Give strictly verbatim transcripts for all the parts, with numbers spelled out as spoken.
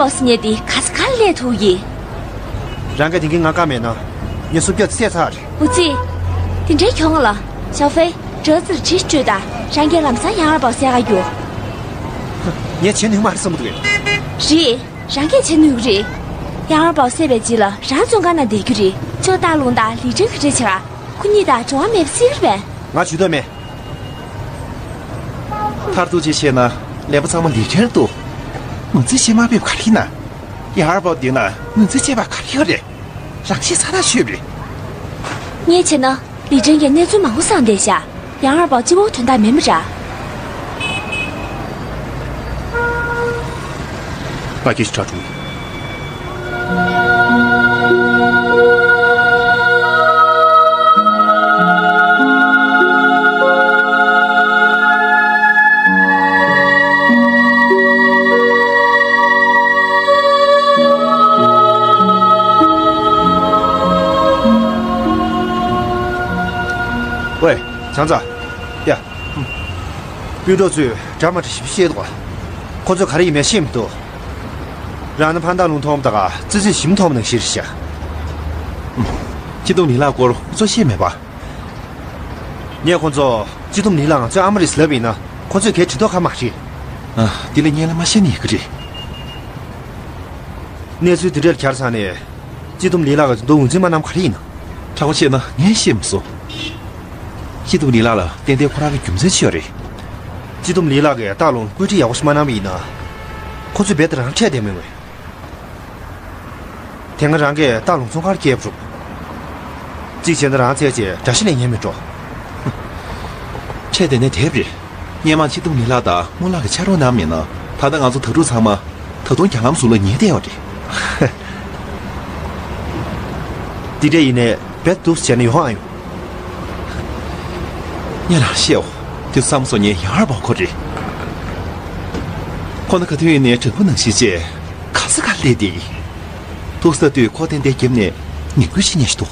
པོ་སི་ཉལ་ཏེ་ག་ས་ག་ལ་སླེབས་ཐུབ་ཡིན། རང་གིས་དེང་གི་ང་བཀག་མེད་ན། ངས་སུམ་བརྒྱ་བསད་ཚར་རེད། འུ་ཙི། དེ་འདྲའི་གྱོང་ལ། ཞའོ་ཧྥེ། ཌ་ཛིར་གྲི་སྤྲོད་དང་། རང་གིས་ལམ་སང་ཡང་ཨར་པའོ་བསད་ག་རྒྱུགས། ངས་བྱེད་ནུས་མ་རེད་བསམ་གི་འདུག་གས། རེད། རང་གིས་བྱེད་ནུས་ཀྱི་རེད། ཡང་ཨར་པའོ་བསད་པའི་རྗེས་ལ་རང་བཙོན་ཁང་ནང་བསྡད་རྒྱུ་རེད། ཅོ་སྟག་ལུང་དང་ལི་ཀྲན་གྱིས་རེ་བྱེད་ག་ཁོ་གཉིས་དང་འབྲེལ་བ་མེད་པ་བརྩི་གི་རེད་པས། ང་ཇུས་གཏོགས་མེད། མཐར་ཐུག་ཅིག་བཤད་ན་ལས་པ་ཚང་མ་ལི་ཀྲན་འདུག་ངོས་འཛིན་བྱེད་མ་ཕོད་པ་ག་རེ་ཡིན་ན། ཡང་ཨར་པའོ་འདི་ན་ངོས་འཛིན་བྱེད་པ་ག་རེ་ཡོད་རེད། རང་ཤེས་ཚ་ཐག་ཆོད་པ་རེད། ངས་བྱས་ན་ལི་ཀྲན་གྱིས་གནས་ཚུལ་མང་པོ་བསམ་བསྡད་ཤག་ཡང་ཨར་པའོ་གཅིག་པོ་དོན་དག་མིན་པ་འདྲ། ང་སྐད་ཆ་ཁྲ་བྱུང་། ཝེ། བྱང་ཚ། ཡ། སྤུན་གྲོགས་ཚོས་འདྲ་མ་འདྲ་ཞིབ་བཤད་འདུག་ཁོ་ཚོས་ག་རེ་ཡིན་མིན་ཤེས་མི་འདུག་རང་ནི་ཕན་ཐང་ལུང་མཐོང་བ་དང་ཙི་ཙི་ཞིམ་མཐོང་བ་ནང་བཞིན་རེད་ཤག་སྐྱིད་སྡུག་ལི་ལགས་སྐོར་ཁོ་ཚོས་ཤེས་མེད་པ། ངས་ཁོ་ཚོ་སྐྱིད་སྡུག་ལི་ལགས་ང་ཚོའི་ཨ་མ་རེད་ཟེར་ལབ་པ་ཡིན་ན་ཁོ་ཚོས་གའི་དྲི་དོགས་ག་མ་རེད། ཨ། འདི་ལ་སྙན་ལ་མ་བཤད་ནི་ཡག་གི་རེད། གནས་ཚུལ་འདི་འདྲ་ལ་གྱར་ཚར་ནས། སྐྱིད་སྡུག་ལི་ལགས་ཀྱིས་དོ་ངོས་འཛིན་མ་གནང་ག་རེ་ཡིན་ན། དྲང་པོ་བཤད་ན་ངས་ཤེས་མི་སོང་། སྐྱིད་སྡུག་ལི་ལགས་ལ་ཏན་ཏན་ཁོ་རང་གི་རྒྱུ་མཚན་ཅིག་ཡོད་རེད། སྐྱིད་སྡུག་ལི་ལགས་ཀྱིས་སྟག་ལུང་བཀོད་སྒྲིག་ཡག་པོ་ཞིག་མ་གནང་བ་ཡིན་ན། ཁོ་ཚོས་རྦད་དེ་རང་འཕྲད་བསྡད་མི་འོས། དེ་སྔ་རང་གིས་སྟག་ལུང་ཚོང་ཁང་བསྐྱལ་བ་རུ། གཅིག་བྱས་ན་རང་ཚད་ཅིག་དགྲ་ཤ་ལེན་ཉན་མི་འགྲོ། འཕྲད་བསྡད་ནའི་དེབ་རེད། སྔོན་མ་སྐྱིད་སྡུག་ལི་ལགས་དང་རྨོ་ལགས་ཀྱིས་ཕྱག་རོགས་གནང་མེད་ན་ད་ལྟ་ང་ཚོ་དྭ་ཕྲུག་ཚང་མ་ད་དུང་རྒྱ་ལམ་ཟུར་ལ་ཉལ་བསྡད་ཡོད་རེད། འདི་འདྲ་ཡིན་ནའི་རྦད་དེ་འདུག་སེ་བྱས་ན་ཡོང་ཨ་ཡོང་། ངས་རང་བཤད་འོ། དེ་ཚོ་བསམ་སོང་ངས་ཡང་ཨར་པའོ་ཁོ་རེད། ཁོ་ན་ག་དུས་ཡིན་ནའི་དྲང་པོ་ནང་བཞིན་བྱས་ག་ས་ག་སླེབས་བསྡད་ཡིན། ཐུག་ས་དུས་ཁོ་ཏན་ཏན་རྒྱབ་ནས་ངན་སྐུལ་བྱེད་ཉན་ཞིག་འདུག་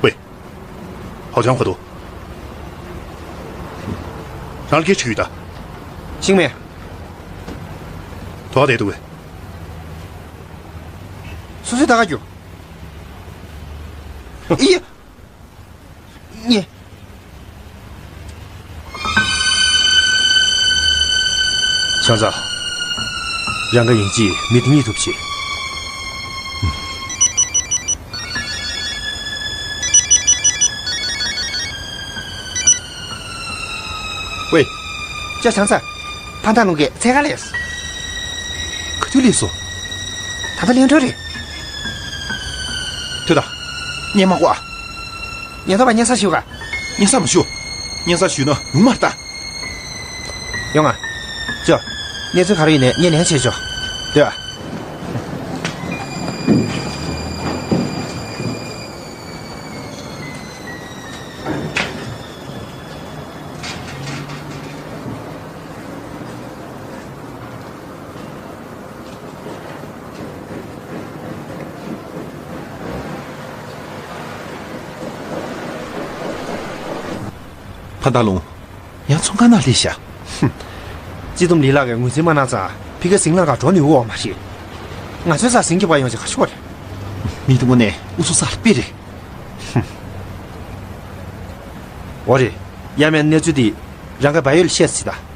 ཝེ། ཧའོ་ཅང་ཧོ་ཏོ། རང་ལ་སྐད་ཆ་ཡོད་ད། ཤེས་མེད། དོགས་བསྡད་འདུག་གས། སོ་སོས་ད་ག་རྒྱུ། ཨི། ཉེ། ཤང་ཚ། རང་ག་ཡིན་གཅིག་མི་དེ་གཉིད་ཐུབ་ཤིག་ཝེ། ཅོ་ཤང་ཚ། ཕན་ཐང་ལུང་གི་འཚོལ་ག་སླེབས། ག་དུས་སླེབས་སོང་། ད་ལྟ་གླེང་འཕྲོ་རེད། ཐོས་དང་། སྙན་མ་གོ་ཨ། ཉེན་རྟོག་པ་སྙན་སེང་ཞུ་ག་སྙན་སེང་མ་ཞུ། སྙན་སེང་ཞུས་ན་ཡོང་མ་རེད་ད། ཡོང་ང་། ཅོ། གནས་ཚུལ་ག་རེ་ཡིན་ནའི་ངས་ལན་བྱེད་ཆོག་ལྟོས་ཨ། ཕ་ད་ལུང་། ཡང་ཚོང་ཁང་ནང་སླེབས་ཤག་སྐྱིད་སྡུག་ལི་ལགས་ཀྱིས་ངོས་འཛིན་མ་གནང་ཙང་ཕ་གིར་ཟིང་ལ་ག་འགྲོ་ནུས་འོ་མ་རེད། ང་ཚོའི་སར་ཟིང་སྐྱོབ་པ་ཡོང་ཆེད་ག་ཤོར་བ་རེད། མི་དེ་དངོས་གནས་ཨུ་ཚུགས་ཚ་ལ་དཔེ་རེད། འོ་རེད། ཡ་མེད་གནས་ཚུལ་འདི་རང་གི་བལ་ཡུལ་ལ་བཤད་ཟིག་ད།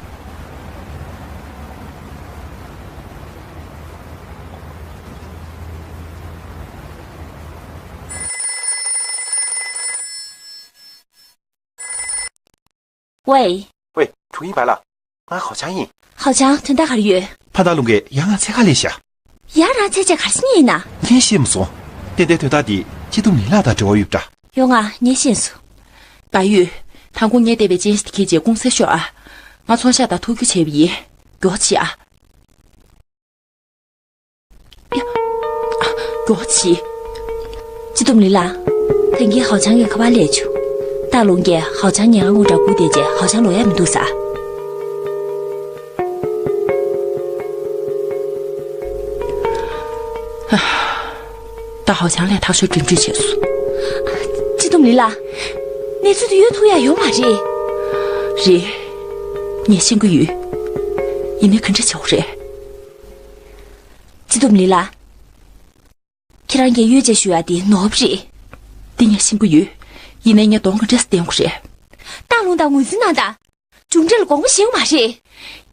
ཝེ། ཝེ། ཁྱུང་ཡིན་པ་ལ། ང་ཧའོ་ཅང་ཡིན། ཧའོ་ཅང་དོན་དག་ག་རེ་ཡོད། ཕ་ད་ལུང་གིས་ཡང་ང་འཚོལ་ག་སླེབས་ཤག་ཡང་རང་འཚོལ་ཆེད་ག་རེ་བྱེད་མཁན་ཡིན་ན། ངས་ཤེས་མ་སོང་། ཏན་ཏན་དོན་དག་འདི་སྐྱིད་སྡུག་ལི་ལགས་དང་འབྲེལ་བ་ཡོད་པ་འདྲ། ཡོང་ང་ངས་ཤེས་སོང་། བལ་ཡུལ། དང་པོ་ངས་བལྟས་པའི་ཅན་ཞིག་ཁྱེད་ཀྱིས་ཀུང་སེ་ཤོག་ཨ། ང་ཚོང་ཤག་དང་ཐུག་རྒྱུ་བྱས་པ་ཡིན། མགྱོགས་བྱེད་ཨ། ཡ། མགྱོགས་བྱེད། སྐྱིད་སྡུག་ལི་ལགས། ད་གིན་ཧའོ་ཆང་གིས་ཁ་པར་སླེབས་བྱུང་། སྟག་ལུང་གིས་ཧའོ་ཆང་ཉལ་ཁང་སྒང་སྒུག་བསྡད་རྗེས་ཧའོ་ཆང་ལོག་ཡ་མི་འདུག་ཟེར། ད་ཧའོ་ཆང་ལས་ཐག་ཆོད་གྲོས་མོལ་བྱས་སོང་། སྤྱི་སྡོམ་ལི་ལགས། གནས་ཚུལ་དེ་ཡོད་ཐུག་ཡ་ཡོད་མ་རེད། རེད། ངས་ཤེས་ཀྱི་ཡོད། ཡིན་ནའི་ག་འདྲ་བྱེད་དགོས་རེད། སྤྱི་སྡོམ་ལི་ལགས། ཁྱེད་རང་གིས་གཡོ་སྦྱོར་ཞུ་ཡ་དེ་ནོར་བ་རེད། དེ་ངས་ཤེས་ཀྱི་ཡོད། ཡིན་ནའི་ངས་གདོང་ག་འདྲ་སེ་བསྟན་དགོས་རེད། སྟག་ལུང་དང་ངོས་འཛིན་གནང་དང་། མཇུག་འབྲས་ལ་དགོངས་པ་བཞེས་དགོས་མ་རེད།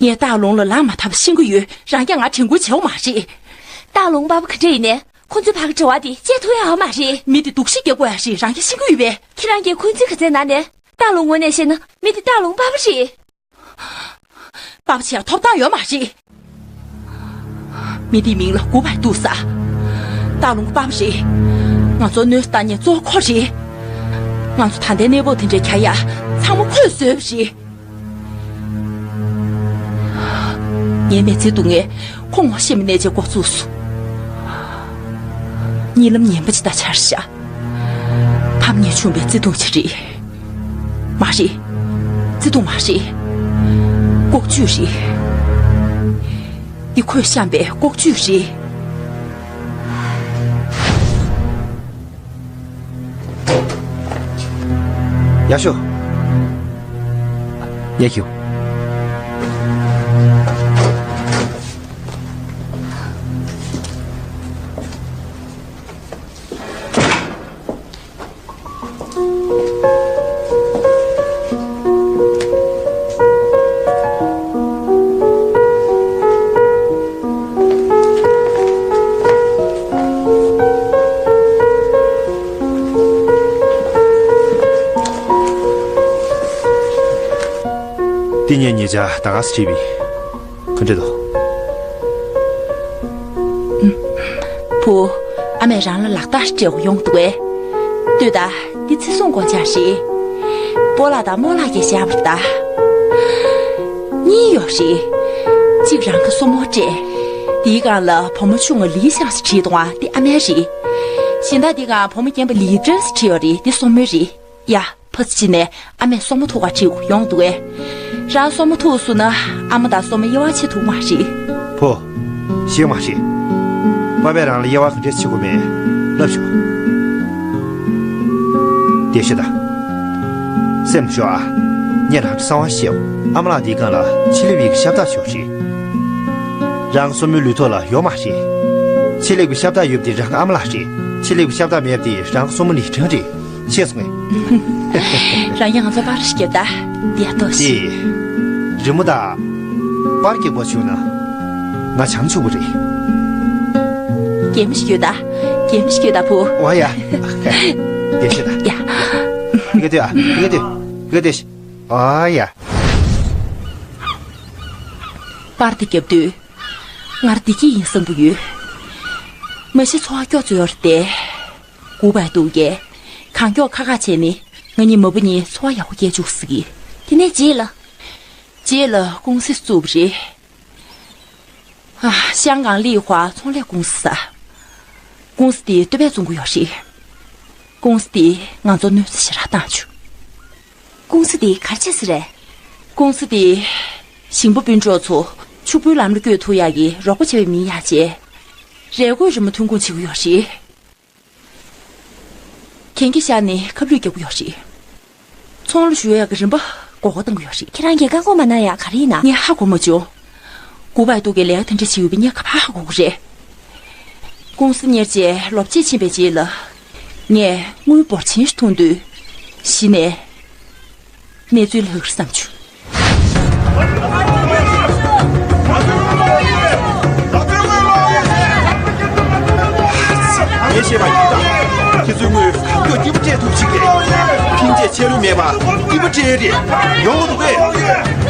ངས་སྟག་ལུང་ལ་ལངས་མ་ཐུབ་པ་ཤེས་ཀྱི་ཡོད། རང་རྐྱང་ང་དྲན་སྐུལ་བྱེད་དགོས་མ་རེད། སྟག་ལུང་པ་ཕ་ག་འདྲ་ཡིན་ནའི་ཁོ་ཚོའི་བར་གྱི་འབྲེལ་བ་དེ་བཅད་ཐུབ་ཡ་ཡོད་མ་རེད། མི་དེ་སྡུག་ཤི་རྒྱག་དགོས་ཡ་རེད། རང་རྐྱང་ཤེས་ཀྱི་ཡོད་པས། ཁྱེད་རང་གིས་འཁོན་འཛིན་ག་ཚད་གནང་ནའི་སྟག་ལུང་ངོས་ནས་བཤད་ན་མི་དེ་སྟག་ལུང་པ་ཕ་རེད། པ་ཕ་བྱེད་ཡ་ཐོབ་ཐང་ཡོད་མ་རེད། མི་དེའི་མིང་ལ་གུ་པའི་ཏུའུ་ཟེར། སྟག་ལུང་གི་པ་ཕ་རེད། ང་ཚོར་གནོད་འཚེ་བཏང་མཁན་གཙོ་བོ་ཁོ་རེད། ང་ཚོ་ད་ལྟའི་གནས་བབ་དེ་འདྲ་གྱུར་ཡ་ཚང་མ་ཁོས་བཟོས་པ་རེད། ངའི་མི་ཚེའི་སྡུག་བསྔལ་ཁོ་ངོ་ཤེས་པ་ནས་བྱས་འགོ་བཙུགས་སོང་། གཉིད་ལམ་ངན་པ་ཅིག་ད་འཆར་ཤག་ཕམ་ཉེས་བྱུང་བའི་བརྩེ་དུང་ཅིག་རེད། མ་རེད། བརྩེ་དུང་མ་རེད། ལྐོག་ཇུས་རེད། འདི་ཁོས་བཤམས་པའི་ལྐོག་ཇུས་རེད། ཡར་ཤོག་ངས་ཁྱེར། འདི་ངས་ཉེ་ཆར་ད་ག་སེ་བྲིས་པ་ཡིན། ག་འདྲ་འདུག་བུ། ཨ་མས་རང་ལ་ལག་རྟགས་སྤྲད་དགོས་ཡོང་འདུག་གས། ལྟོས་དང་། འདི་ཚེ་སྲུང་སྒོ་ལྕགས་རེད། སྤོ་ལགས་དང་རྨོ་ལགས་ཀྱིས་བཞག་པ་རེད་ད། གཉིས་ཡོད་རེད། གཅིག་རང་གི་སྲུ་མོར་སྤྲད། འདིའི་སྒང་ལ་བུ་མོ་ཆུང་ངུ་ལི་ཤང་ཟེར་བྲིས་འདུག་ཨ། འདི་ཨ་མའི་རེད། གཞན་དག་འདིའི་སྒང་བུ་མོ་རྒན་པ་ལི་ཀྲན་ཟེར་བྲིས་ཡོད་རེད། འདི་སྲུ་མོའི་རེད། ཡ། ཕ་ཚོ་ཅིག་ནས་ཨ་མས་སྲུ་མོ་ཐུག་ག་ཁྲིད་དགོས་ཡོང་འདུག་གས། རང་སྲུ་མོ་ཐུག་སོང་ན་ཨ་མ་དང་སྲུ་མོ་དབྱེ་བ་ཕྱེ་ཐུབ་མ་རེད། ཕོ། ཤེས་མ་རེད། པ་ཕས་རང་ལ་དབྱེ་བ་ག་འདྲས་ཕྱེ་དགོས་མེད་ལབ་ཤོག་དེ་ཤོད་དང་། སེམས་ཤོག་ཨ། ངས་རང་གསང་བ་བཤད། ཨ་མ་ལགས་འདིའི་སྒང་ལ་ཕྱི་གླིང་པའི་ཤ་བདག་ཞིག་རེད། རང་སྲུ་མོའི་ལུས་ཐོག་ལ་ཡོད་མ་རེད། ཕྱི་གླིང་པའི་ཤ་བདག་ཡོད་པ་དེ་རང་ཨ་མ་ལགས་རེད། ཕྱི་གླིང་པའི་ཤ་བདག་མེད་པ་དེ་རང་སྲུ་མོ་ལི་ཀྲན་རེད། ཤེས་སོང་ངས། རང་ཡང་ང་ཚོ་པར་ཞིག་རྒྱབ་ད། འདི་ཡ་ཏོ་ཞིག་དེ། རི་མོ་དང་། པར་རྒྱག་པ་བྱུང་ན། ང་བྱང་ཆུབ་པ་རེད། རྒྱན་མི་ཞིག་ཡོད་ད། རྒྱན་མི་ཞིག་ཡོད་ད་བུ། ཨོ་ཡ། དེ་ཤེས་ད། ཡ། ཡ་ག་དེ་ཨ། ཡ་ག་དེ། ཡ་ག་དེ། ཨོ་ཡ། པར་དེ་རྒྱབ་དུས། ངར་བདེ་སྐྱིད་ཡིན་བསམ་གྱི་ཡོད། མ་གཞི་འཚོ་བ་སྐྱོ་ཚོ་ཡོད་རེད་དེ། གུ་པའི་ཏུའུ་གིས་གང་མགྱོགས་ཁ་ཁ་བྱས་ནས་ང་གཉིས་མ་བུ་གཉིས་འཚོ་བ་ཡག་པོ་སྐྱེལ་བཅུག་ཟེར་གི། དེ་ནས་རྗེས་ལ། རྗེས་ལ་ཀུང་སི་བཙུགས་པ་རེད། ཨ། ཤང་ཀང་ལི་ཧྭ་ཚོང་ལས་ཀུང་སི་ཟེར། ཀུང་སི་དེ་སྟོད་པས་བཙོང་གི་ཡོད་རེད། ཀུང་སི་དེས་ང་ཚོར་གནོད་འཚེ་ཞེ་དྲག་བཏང་བྱུང་། ཀུང་སི་དེ་ག་རེ་བྱས་ས་རེད། ཀུང་སི་དེས་ཞིང་པ་སྤུན་གྲོགས་ཚོ་ཕྱུག་པོའི་ལམ་ལ་བསྐྱོད་ཐུབ་ཡག་གི་རོགས་པ་བྱས་པའི་མིང་ཡང་བྱས། རས་གོས་རི་མོ་ཐོན་ཁུངས་བྱེད་ཀྱི་ཡོད་རེད། གན་རྒྱ་བཞག་ནས་ཁབ་ལུད་རྒྱག་གི་ཡོད་རེད། ཚོང་ལས་ཞུ་ཡག་གི་རིན་པ་མགོ་སྐོར་གཏོང་གི་ཡོད་རེད། ཁྱེད་རང་གིས་བཀག་འགོག་མ་གནང་ཡག་ག་རེ་ཡིན་ན། ངས་ཧ་གོ་མ་བྱུང་། གུ་པའི་ཏུའུ་གིས་ལས་ཀ་དེ་འདྲ་བྱེད་ཡོད་པ་ངས་ག་པར་ཧ་གོ་གི་རེད། ཀུང་སི་གཉེར་བྱས་ལོ་གཅིག་ཕྱིན་པའི་རྗེས་ལ། ངས་དངུལ་འབོར་ཆེན་ཞིག་མཐོང་དུས། གཞི་ནས། གནས་ཚུལ་ལྷག་གི་རེད་བསམ་བྱུང་། ངས་བཤད་པ་ཡིན་ད། ཁྱེད་ཚོའི་དངུལ་གང་མགྱོགས་སྐྱིད་པོ་སྤྲད་ཐུབ་ཅིག་གི། ཕིང་རྒྱས་ཆད་ལུགས་མེད་པ་སྐྱིད་པོ་སྤྲད་རེད། ཡོང་གི་འདུག་གས།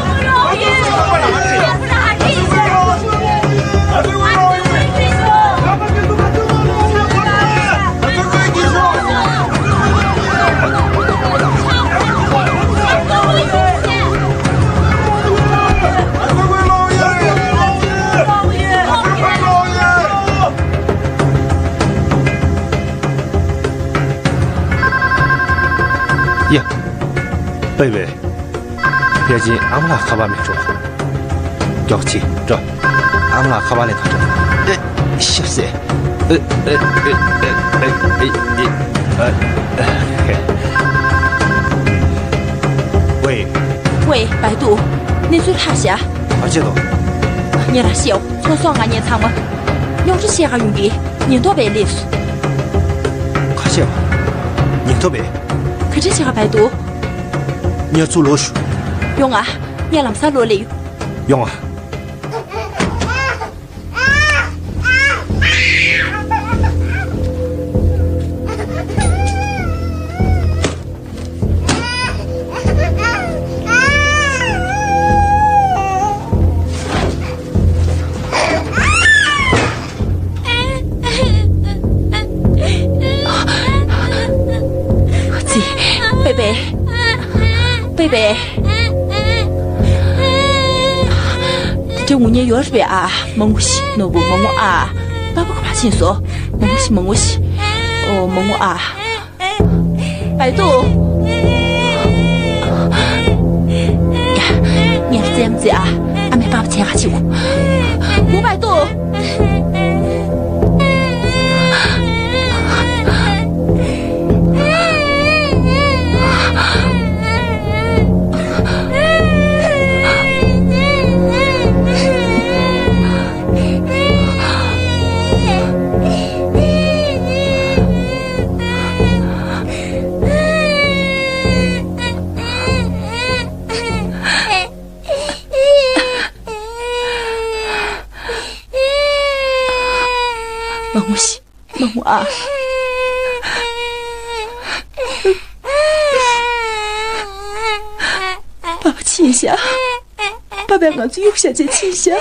ཡ། པེ་པེ། ཕལ་ཆེར་ཨ་མ་ལགས་ཁ་པར་མེད་འགྲོ། མགྱོགས་ཅིག་འགྲོ། ཨ་མ་ལགས་ཁ་པར་ལེན་ག་འགྲོ། ཨེ། ཤབ་སེ། ཨེ། ཨེ། ཝེ། ཝེ། བའི་ཏུ། གནས་ཚུལ་ཧ་ཤ། ག་བྱེད་དོ། ངས་ར་ཤེའོ། ཚོ་སོང་ང་ཉེ་ཚང་མ། རྙོག་དྲ་བཤད་ག་ཡོང་གི། ཉེན་རྟོག་པས་སླེབས་སོང་། ཁ་ཤས་པ། ཉེན་རྟོག་པས། ག་འདྲ་བྱེད་ག་བའི་ཏུ། ཉ་ཚུ་ལོ་ཞུ། ཡོང་ང་། ངས་ལམ་སང་ལོ་ལེ་ཡོང་ང་། ཙི། པེ་པེ། པེ་པེ། དེ་འདྲ་ངུ་མཁན་ཡོད་རེད་པས་ཨ། མ་ངུ་ཤི། ནོར་བུ་མ་ངུ་ཨ། པ་པ་ཁ་པར་ཕྱིན་སོང་། མ་ངུ་ཤི། མ་ངུ་ཤི། ཨོ་མ་ངུ་ཨ། བའི་ཏུ། ཡ། ངས་རྩེད་མོ་རྩེ་ཨ། ཨ་མས་པགས་པ་བྱས་ག་ཕྱིན་གོ། མོ་བའི་ཏུ། མ་ངུ་ཤི། མ་ངུ་ཨ། པ་པ་ཕྱིན་ཤག་པ་པས་ང་ཚོ་གཡུག་བཞག་བྱས་ཕྱིན་ཤག་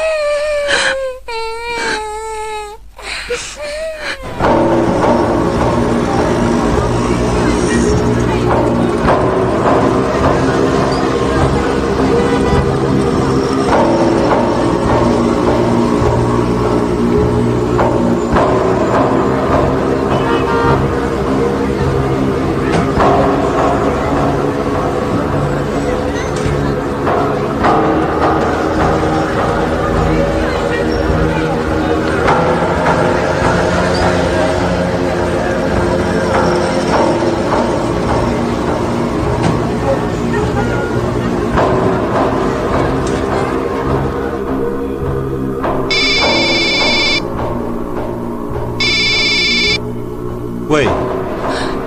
ཝེ།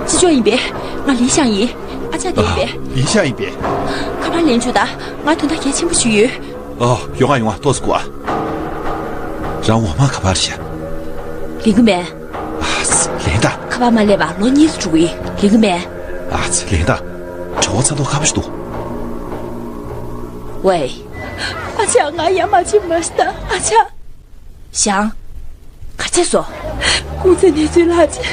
ཅི་ཅོ་ཡིན་པས། ང་ལི་ཤང་ཡིན། ཨ་ཅག་དེ་ཡིན་པས། ལི་ཤང་ཡིན་པས། ཁ་པར་ལེན་བཅུག་དང་། ང་དོན་དག་གལ་ཆེན་པོ་ཞིག་ཡོད། ཨོ། ཡོང་ང་ཡོང་ང་། ཏོག་ཙམ་སྒུག་ཨ། རང་འོ་མ་ག་པར་བཞག་ལེན་གི་མེད། ཨ་ཙི། ལེན་དང་། ཁ་པར་མ་ལེན་པ་ལོ་གཉིས་འགྲོ་གི་ཡིན། ལེན་གི་མེད། ཨ་ཙི། ལེན་དང་། གྲོད་ཁོག་ཚ་མདོག་ཁ་པོ་ཞིག་འདུག་ཝེ། ཨ་ཅག་ང་ཡར་མ་ཕྱིན་མ་ཤི་ད། ཨ་ཅག་ཞང་། ག་ཚད་སོ། ཁུང་ཚན་ནས་ཚུར་ལྷག་ཅིག་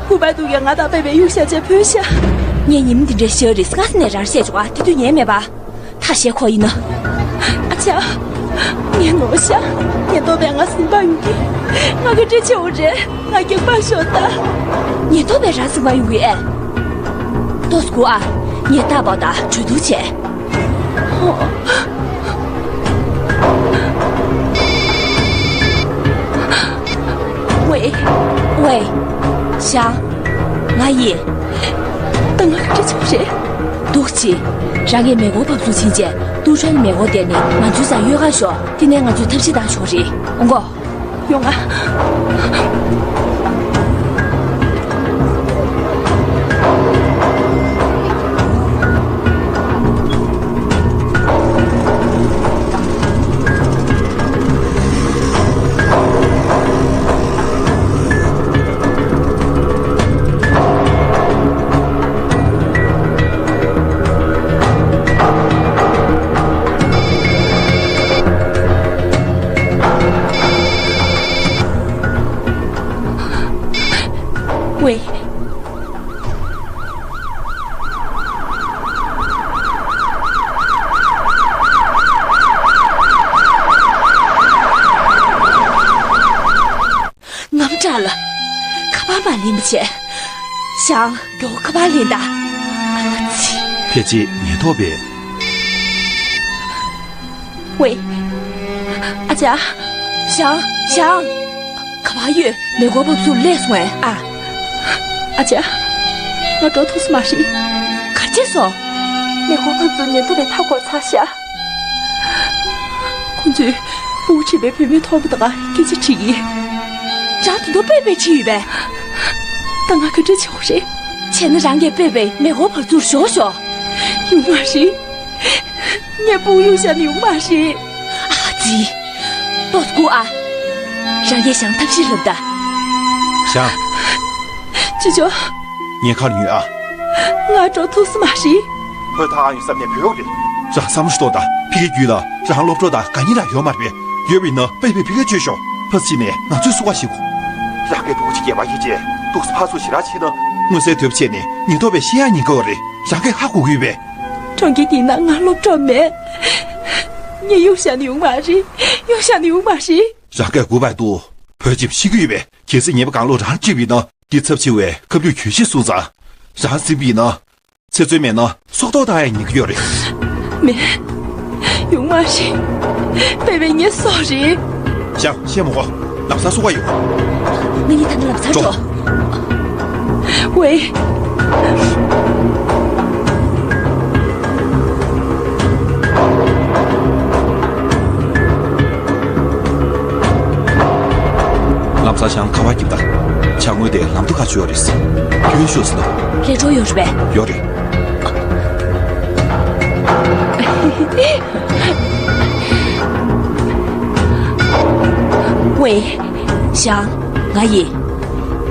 ཁུ་པ་དུ་ཡང་ང་དང་པེ་པེ་གཡུག་བཞག་བྱས་བུད་ཤག་ངས་ཉིན་འདི་འདྲའི་ཤི་བ་རེད། སྔ་ས་ནས་རར་བཤད་བྱུང་ཨ། དེ་དུས་ཉན་མེད་པ། ཐ་ཤལ་ཁོ་ཡིན་ན། ཨ་ཅག་ངས་ནོར་ཤག་ཉེན་རྟོག་པས་ང་ཟིན་པ་ཡོང་གི་ང་ག་འདྲ་བྱེད་འོ་རེད། ང་རྒྱག་པ་ཤོག་ད། ཉེན་རྟོག་པས་ར་ཟིན་པ་ཡོང་གི་ཨེ། ཏོག་ཙམ་སྒུག་ཨ། ངས་རྟ་བབས་དང་གྲོས་བསྡུར་བྱས། ཝེ། ཝེ། ཞང་། ང་ཡིན། ད་ང་ག་འདྲ་བྱེད་རེད། འདུག་ཅིག་རང་གིས་མེ་འཁོར་ཕབ་བཟོ་ཕྱིན་བྱས། ཏུའུ་ཧྲན་མེ་འཁོར་དེ་ནི་ང་ཚོའི་རྩར་གཡུག་ག་ཤོག་དེ་ནས་ང་ཚོས་ཐབས་ཤེས་བཏང་ཆོག་རེད། འོང་གོ། ཡོང་ང་། ཝེ། རྔམ་དྲག་ལ། ཁ་པར་མ་ལེན་པ་བྱས། ཞང་། མགྱོགས་ཁ་པར་ལེན་ད། ཨ་ཙི། སྐད་ཅིག་ཉན་ཐོག་པས། ཝེ། ཨ་ཅག་ཞང་། ཞང་། ག་པར་ཡོད། མེ་འཁོར་བབས་ཚུགས་སླེབས་སོང་ངས། ཨ། ཨ་ཅག་ང་འགྲོ་ཐུབ་སོང་མ་རེད། ག་རེ་བྱས་སོང་། མེ་འཁོར་བབས་ཚུགས་ཉན་ཐོག་པས་མཐའ་བསྐོར་ཚར་ཤག་ཁོང་ཚོས་སྤུ་གུ་མཆེད་པའི་བུད་མེད་མཐོང་བ་དང་སྐད་ཆ་དྲིས་ཡིན། རང་དེ་འདྲ་པེ་པེ་ཁྲིད་ཡོད་པས། ད་ང་ག་འདྲ་བྱེད་དགོས་རེད། བྱས་ན་རང་གིས་པེ་པེ་མེ་འཁོར་བབས་ཚུགས་ཞོག་ཞོག་ཡོང་མ་རེད། ངའི་སྤུ་གུ་གཡུག་བཞག་ནས་ཡོང་མ་རེད། ཨ་ཙི། ཏོག་ཙམ་སྒུག་ཨ། རང་གིས་ཞང་ཐབས་ཤེས་ལབ་ད། ཞང་། ཅི་ཅོ། ངའི་ཁར་ཉོན་ཨ། ང་འགྲོ་ཐུབ་སོང་མ་རེད། བོད་ཐང་ཡོད་བསམ་ནས་བོད་ཡོང་རེད། རང་བསམ་བློ་ཞིག་གཏོང་དང་། ཕ་གིའི་རྒྱུད་ལ་རང་སློབ་གྲོགས་དང་དགའ་ཉེ་རང་ཡོད་མ་རེད་པས། ཡོད་པ་ཡིན་ན་པེ་པེ་ཕ་གིར་བཅོལ་ཤོག་ཕར་ཕྱིན་ནས་ང་ཚོའི་བསུ་བ་ཞིག་དགོས། རང་གི་སྤུ་གུ་གཅིག་སྐྱེས་པ་ཡིན་ཅེས་ཏོག་ཙམ་ཕར་ཚུར་ཞེ་དྲག་བྱས་ན། མངོན་གསལ་དོད་པོ་བྱས་ནས་ཉེན་རྟོག་པས་ཤེས་ཡག་ཉེན་ཁ་ཡོད་རེད། རང་གིས་ཧ་གོ་གི་ཡོད་པས། གྲོང་ཁྱེར་འདིའི་ནང་ང་སློབ་གྲོགས་མེད། ངས་གཡུག་བཞག་ནས་ཡོང་མ་རེད། གཡུག་བཞག་ནས་ཡོང་མ་རེད། རང་སྐད་དགོས་པ་འདུག་བོད་ཇི་བཞིན་ཤི་གི་ཡོད་པས། གལ་སྲིད་ཉེས་པ་གང་ལོག་རང་བྱས་པ་ཡིན་ན། འདི་ཚབས་ཆེ་བའི་ཁ་བསྒྱུར་གྱོད་གཞི་སོང་ཙང་། རང་ཟིན་པ་ཡིན་ན། ཚེ་བཙོན་མེད་ན་སྲོག་ཐོག་བཏང་ཡག་ཉེན་ཁ་ཡོད་རེད། མེད། ཡོང་མ་རེད། པེ་པེ་ངའི་སྲོག་རེད། ཞང་། བཤད་མ་དགོས། ལམ་སང་བསུ་བ་ཡོང་། ང་གཉིས་ད་ནི་ལམ་སང་འགྲོ། འགྲོ། ཝེ། ལམ་སང་ཞང་ཁ་པར་རྒྱབ་དང་། ཞང་ངོས་དེ་ལམ་དུ་ཁ་ཆུ་ཡོད་རེད། ཁྱོད་ཤོག་ཟིན་ཏོ། ལས་འཕྲོ་ཡོད་རེད་པས། ཡོད་རེད། ཝེ། ཞང་། ང་ཡིན།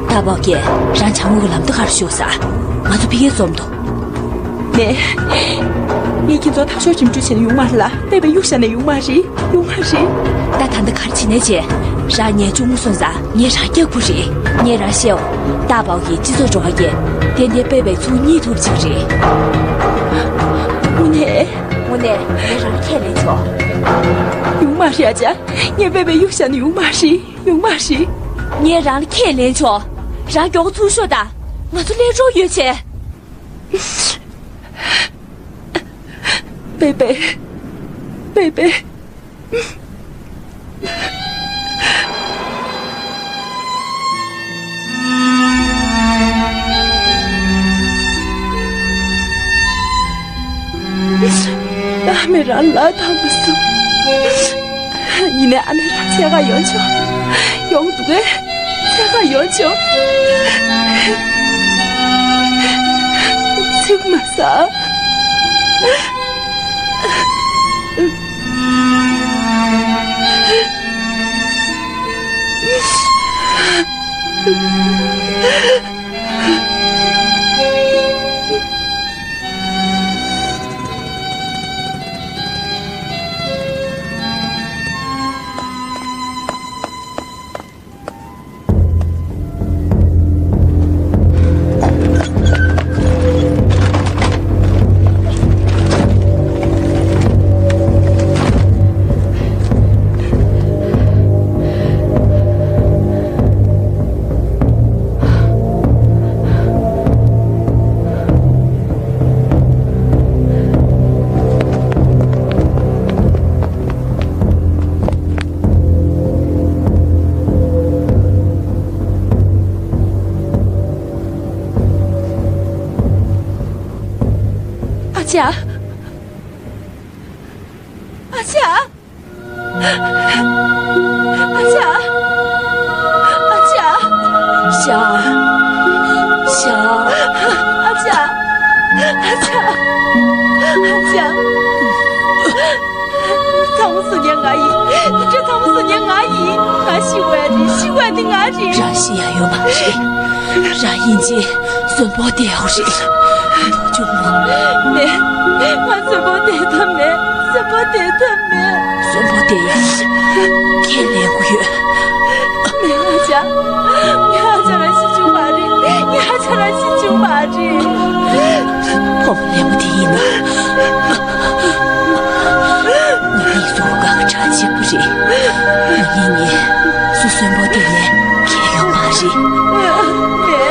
ཏཱ་པའོ་གིས་རང་ཞང་ངོས་ཀྱི་ལམ་དུ་ཁར་ཤོག་ཟེར། ང་ཚོ་ཕ་གིར་འཛོམས་འདུག་ནས། ངས་ཁྱེད་ཚོ་ཐག་ཤོག་ཇི་འདྲ་བྱས་ནས་ཡོང་མ་རེད་ལ། པེ་པེ་གཡུག་བཞག་ནས་ཡོང་མ་རེད། ཡོང་མ་རེད། ད་ད་ལྟ་ག་རེ་བྱེད་ནས་བྱེད། རང་ངའི་གཅུང་མོ་སོང་ཙང་ངས་རང་སྐྱོབ་དགོས་རེད། ངས་རང་བཤད་འོ། ཏཱ་པའོ་གིས་སྤྱི་ཚོགས་འགྲོ་བ་རྒྱས། ཏན་ཏན་པེ་པེ་ཚུར་རྙེད་ཐུབ་ཅིག་རེད། དངོས་གནས། དངོས་གནས་ངས་རང་ཁས་ལེན་ཆོག་ཡོང་མ་རེད་ཨ་ཅག་ངས་པེ་པེ་གཡུག་བཞག་ནས་ཡོང་མ་རེད། ཡོང་མ་རེད། ངས་རང་ལ་ཁས་ལེན་ཆོག་རང་མགྱོགས་ཚུར་ཤོག་དང་། ང་ཚོ་སླེབས་འགྲོ་ཡོད་བྱས། པེ་པེ། པེ་པེ། ཨ་མས་རང་ལ་ཐང་མ་སོང་། ཡིན་ནའི་ཨ་མས་རང་འཚོལ་ག་ཡོང་ཆོག་ཡོང་འདུག་གས། འཚོལ་ག་ཡོང་ཆོག་ཚིག་མ་ཟ། ཨ་ཅག་ཨ་ཅག་ཨ་ཅག་ཨ་ཅག་ཞང་། ཞང་། ཨ་ཅག་ཨ་ཅག་ཨ་ཅག་ཚང་མ་སུ་ཉན་ང་ཡིན། འདི་འདྲ་ཚང་མ་སུ་ཉན་ང་ཡིན། ང་ཤི་བ་རེད། ཤི་བ་ནི་ང་རེད། རང་ཤི་ཡ་ཡོད་མ་རེད། རང་ཡིན་གཅིག་གསོན་པོ་བསྡད་ཡོད་རེད། ཅུང་མོ། མེད། ང་གསོན་པོ་བསྡད་ཐབས་མེད། གསོན་པོ་བསྡད་ཐབས་མེད། གསོན་པོ་བསྡད་ཡ་ཁས་ལེན་དགོས་ཡོད། མེད་ཨ་ཅག་ངའི་ཨ་ཅག་རང་ཤི་བཅུག་མ་རེད། ངའི་ཨ་ཅག་རང་ཤི་བཅུག་མ་རེད། ཕོ་མོ་ལེན་པ་དེ་ཡིན་ན། ང་གཉིས་སུ་དགའ་ཁ་གྲགས་ཆེ་པོ་རེད། ང་གཉིས་གཉིས་སུ་གསོན་པོ་བསྡད་ནས་ཁེལ་ཡོད་མ་རེད། རང་གི་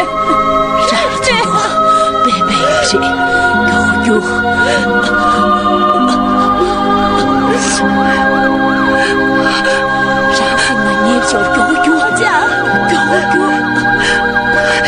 ཚོད་དུ་པེ་པེ་ཡོད་རེད། མགྱོགས་རྒྱུགས། མགྱོགས་པོ་རྒྱུགས། ཨ་ཅག་མགྱོགས་པོ་རྒྱུགས།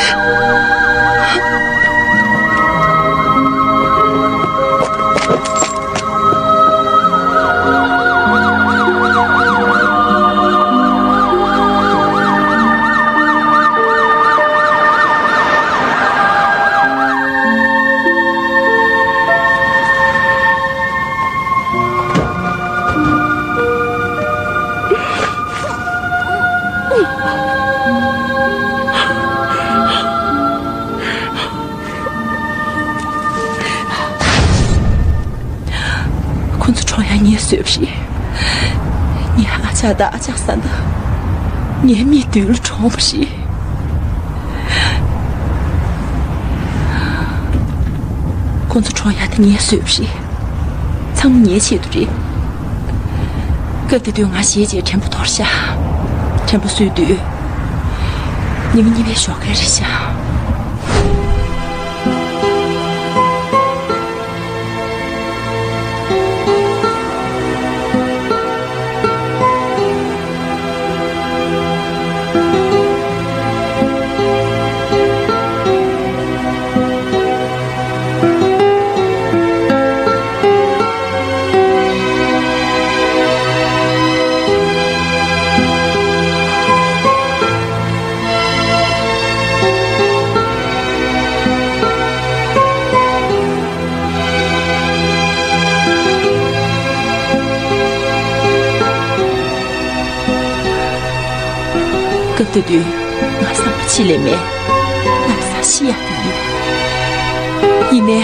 ཁོ་ཚོ་གྲོངས་ཡག་ངས་བཟོས་པ་རེད། ངའི་ཨ་ཅག་དང་ཨ་ཅག་བཟའ་ཟླ་ངའི་མིག་མདུན་ལ་གྲོངས་པ་རེད། ཁོ་ཚོ་གྲོངས་ཡག་དེ་ངས་བཟོས་པ་རེད། ཚང་མ་ངའི་ཆེད་དུ་རེད། སྐབས་དེ་དུས་ང་ཞེད་བྱས་དྲན་པ་འཐོར་ཤག་དྲན་པ་གསོས་དུས་ཉི་མ་གཉིས་པའི་ཞོགས་ཀས་རེད་ཤག་སྐབས་དེ་དུས་ང་བསམ་པ་ཕྱི་ལས་མེད། ང་ལ་ས་ཤི་ཡག་དེ་ཡིན། ཡིན་ནའི།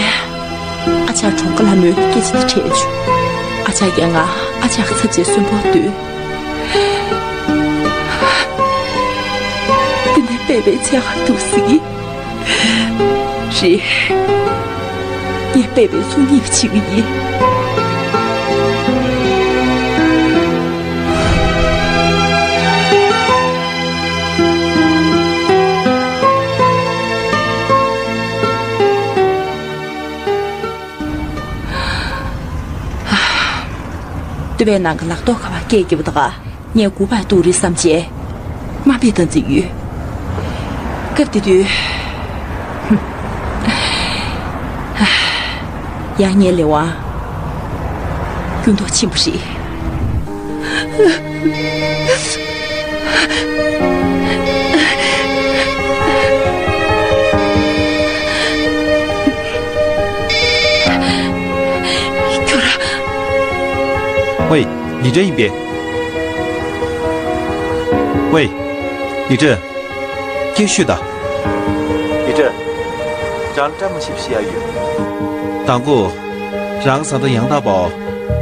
ཨ་ཅག་གྲོངས་ཁ་ལ་མོས་སྐད་ཆ་དེ་དྲན་བྱུང་། ཨ་ཅག་གིས་ང་ཨ་ཅག་ཚབ་བྱས་གསོན་པོར་སྡོད། དེ་ནས་སྤེན་པའི་ཚེ་ག་འདུག་ཟེར་གི། རེད། ངས་སྤེན་པའི་ཚོགས་གཉིས་ཀྱི་བྱེད་ཀྱི་ཡིན། སྟོད་པའི་ནང་གི་ལག་ཐོགས་ཁ་པར་སྐད་རྒྱབ་པ་དང་། ངས་སྒུག་པར་གཏུགས་རེད་བསམ་བྱས། དམའ་འབེབས་བཏང་རྩིས་ཡོད། སྐབས་དེ་དུས། ཡང་ངའི་ལས་དབང་འགྱུར་ལྡོག་ཕྱིན་པ་རེད། ཁྱོད་རང་། ཝེ། ལི་ཀྲན་ཡིན་པས། ཝེ། ལི་ཀྲན། སྐད་ཤོད་དང་། ལི་ཀྲན། རང་བཀྲ་མ་ཤིས་པ་ཤི་ཡག་ཡོད། དང་པོ། རང་བཟའ་ཟླ་ཡང་དག་པའོ།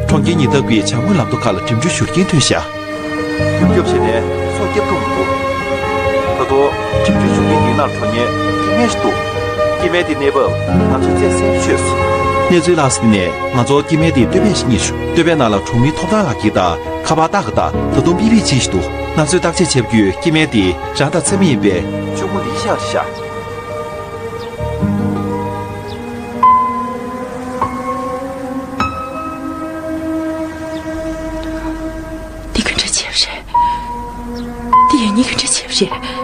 གྲོང་ཁྱེར་ཉེ་འདབས་ཀྱི་བྱང་ངོས་ལམ་མདོ་ཁག་ལ་འགྲིམ་འགྲུལ་ཞུ་མཁན་ཐོན་ཤག་རྒྱུག་རྒྱུག་བྱས་ནས་སོ་བརྒྱབ་ཐུབ་མི་འདུག་ད་དུང་འགྲིམ་འགྲུལ་ཞུ་མཁན་འདི་ནང་འགྲོ་མཁན་སྐྱེ་དམན་ཞིག་འདུག་སྐྱེ་དམན་དེ་གནས་བབ་ང་ཚོས་རྩད་གསལ་པོ་ཆོད་སོང་། གནས་ཚུལ་ལྷག་ཟིན་ནས་ང་ཚོ་སྐྱེ་དམན་དེ་སྟོད་པས་ཤི་རྙེད་བྱུང་། སྟོད་པའི་ནང་ལ་གྲོང་མི་ཐོབ་ཐང་ལག་འཁྱེར་དང་ཁ་པར་ཏག་ཏག་ད་དུང་པི་པི་ཅིག་ཞིག་འདུག་ང་ཚོས་བརྟག་དཔྱད་བྱས་པ་བརྒྱུད་སྐྱེ་དམན་དེ་རང་དང་འཚམ་མི་ཡིན་པས། གཅུང་མོ་ལི་ཤག་རེད་ཤག་འདི་ག་འདྲ་བྱས་པ་རེད། འདི་ཡང་སྙིང་ག་འདྲ་བྱས་པ་རེད།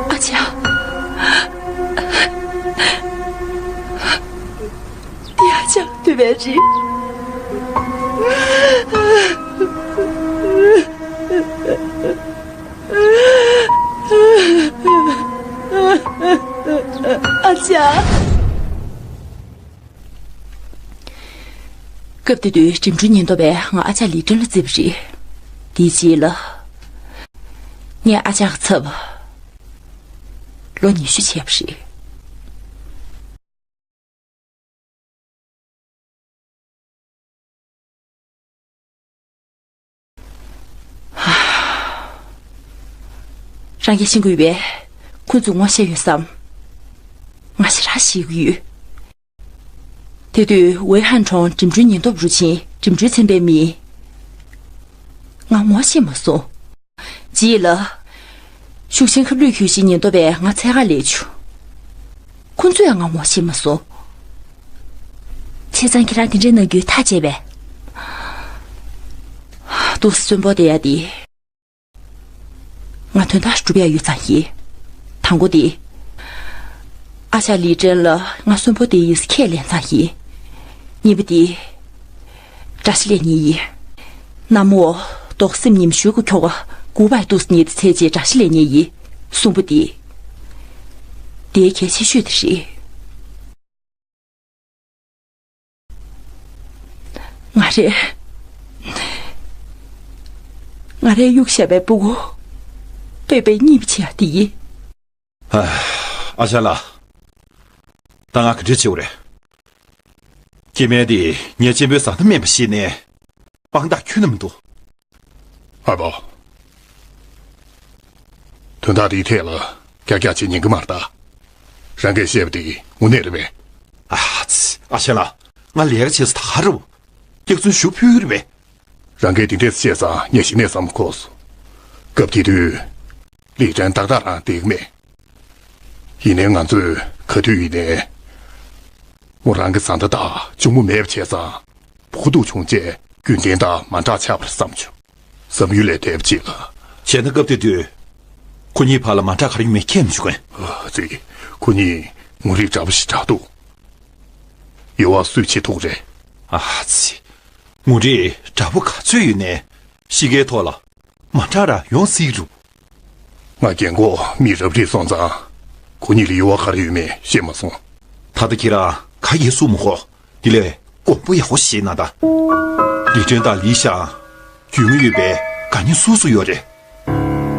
ཨ་ཅག་འདི་ཨ་ཅག་སྟོད་པས་རེད། ཨ་ཅག་སྐབས་དེ་དུས་འགྲིམ་འགྲུལ་ཉེན་རྟོག་པས་ང་ཨ་ཅག་ལི་ཀྲན་ལ་བརྩིས་པ་རེད། དེའི་རྗེས་ལ། ངས་ཨ་ཅག་གི་ཚབ་ལོ་ཉི་ཤུ་བྱས་པ་རེད། རང་གིས་ཤེས་ཀྱི་ཡོད་པས། ཁོ་ཚོས་ངོ་ཤེས་ཡོད་བསམ། ང་ཞེ་དྲག་ཤེས་ཀྱི་ཡོད། དེ་དུས་ཝེ་ཧན་གྲོང་འགྲིམ་འགྲུལ་ཉེན་རྟོག་རུ་ཆེན་འགྲིམ་འགྲུལ་ཚན་པའི་མི། ང་ངོ་ཤེས་མ་སོང་ རྗེས་ལ། ཤུགས་ཆེན་ཁབ་ལུད་ཁྱུ་ཞིག་ཉེན་རྟོག་པས་ང་འཚོལ་ག་སླེབས་བྱུང་། ཁོ་ཚོས་ང་ངོ་ཤེས་མ་སོང་། བྱས་ཙང་ཁྱེད་རང་དེ་འདྲའི་གནང་རྒྱུའི་ཐག་བཅད་པས། འདུག་སེ་གསོན་པོ་བསྡད་ཡ་དེ། ང་དོན་དག་སྒྲུབ་ཡ་ཡོད་ཙང་ཡིན། དང་པོ་དེ། ཨ་ཞང་ལི་ཀྲན་ལ་ང་གསོན་པོ་བསྡད་ཡིན་ཟེར་ཁས་ལེན་ཙང་ཡིན། གཉིས་པ་དེ། དགྲ་ཤ་ལེན་མཁན་ཡིན། གནམ་འོག་རྡོག་སེམས་ཉི་མ་ཤུལ་གྱི་ཁྱོ་ག་གུ་པའི་ཏུས་ཉིད་དེ་འཚོལ་བྱས་དགྲ་ཤ་ལེན་མཁན་ཡིན། གསུམ་པ་དེ། དེ་གལ་ཆེ་ཤོས་དེ་རེད། ང་རས། ང་རས་གཡུགས་བཞག་པའི་སྤུ་གུ། དཔེ་དཔེ་གཉིད་པ་བྱེད་ཡ་དེ་ཡིན། ཨ། ཨ་ཞང་ལགས། ད་ང་ག་འདྲ་བྱེད་དགོས་རེད། སྐྱེ་དམན་དེ་ཉེས་ཅན་པའི་བཟའ་ཟླ་སྨན་པ་ཤེས་ནས་དཔང་རྟགས་ཁྱོན་ནས་མི་འདུག་ཨ་ཕོ། དོན་དག་དེའི་ཐད་ལ་རྒྱགས་རྒྱགས་བྱེད་ཉན་གི་མ་རེད་ད། རང་གིས་བཤད་པ་དེ་དངོས་གནས་རེད་པས། ཨ་ཙི། ཨ་ཞང་ལགས། ང་ལས་ཀ་བྱེད་ས་ད་ག་རེད། སྐྱག་རྫུན་ཞུ་ཕོད་ཀྱི་རེད་པས། རང་གིས་དེ་འདྲས་བཤད་ཙང་ངས་གཞི་ནས་བསམ་བློ་འཁོར་སོང་། སྐབས་དེ་དུས། ལི་ཀྲན་ཏག་ཏག་རང་བསྡད་ཀྱི་མེད། ཡིན་ནའི་ང་ཚོས་ག་དུས་ཡིན་ནའི། མོ་རང་གི་བཟའ་ཟླ་དང་གཅུང་མོ་མེད་པ་བྱས་ཙང་། ཕྲུ་གུ་འདུག་བྱུང་བྱས་རྒྱུན་ལྡན་དང་མ་འདྲ་ཆགས་པ་རེད་བསམ་བྱུང་། བསམ་ཡུལ་ལས་འདས་པ་ཅིག་ལ། བྱས་ན་སྐབས་དེ་དུས། ཁོ་གཉིས་བར་ལ་མ་འདྲ་ག་རེ་ཡོད་མེད་མཁྱེན་མི་འཇུག་གམ། ཨ་ཙི། ཁོ་གཉིས་ངོ་རིས་འདྲ་པོ་ཞིག་འདྲ་འདུག་ཡོད་པ་སུས་བྱེད་ཐུབ་རེད། ཨ་ཙི། ངོ་རིས་འདྲ་པོ་ག་ཚོད་ཡོད་ནའི་གཤིས་ཀའི་ཐོག་ལ་མ་འདྲ་ར་ཡོང་སྲིད་རུང་། ང་རྒན་གོག་མི་རབ་རིབ་སོང་ཙང་། ཁོ་གཉིས་ལ་ཡོད་པ་ག་རེ་ཡོད་མེད་ཤེས་མ་སོང་། ད་ལྟ་ཁྱེད་རང་ག་ཡེ་གསུང་མི་དགོས། དེ་ལས་དགོངས་པ་ཡག་པོ་བཞེས་གནང་དང་། ལི་ཀྲན་དང་ལི་ཞང་རྒྱུས་མངའ་ཡོད་པའི་དགའ་ཉེ་སོ་སོ་ཡོད་རེད།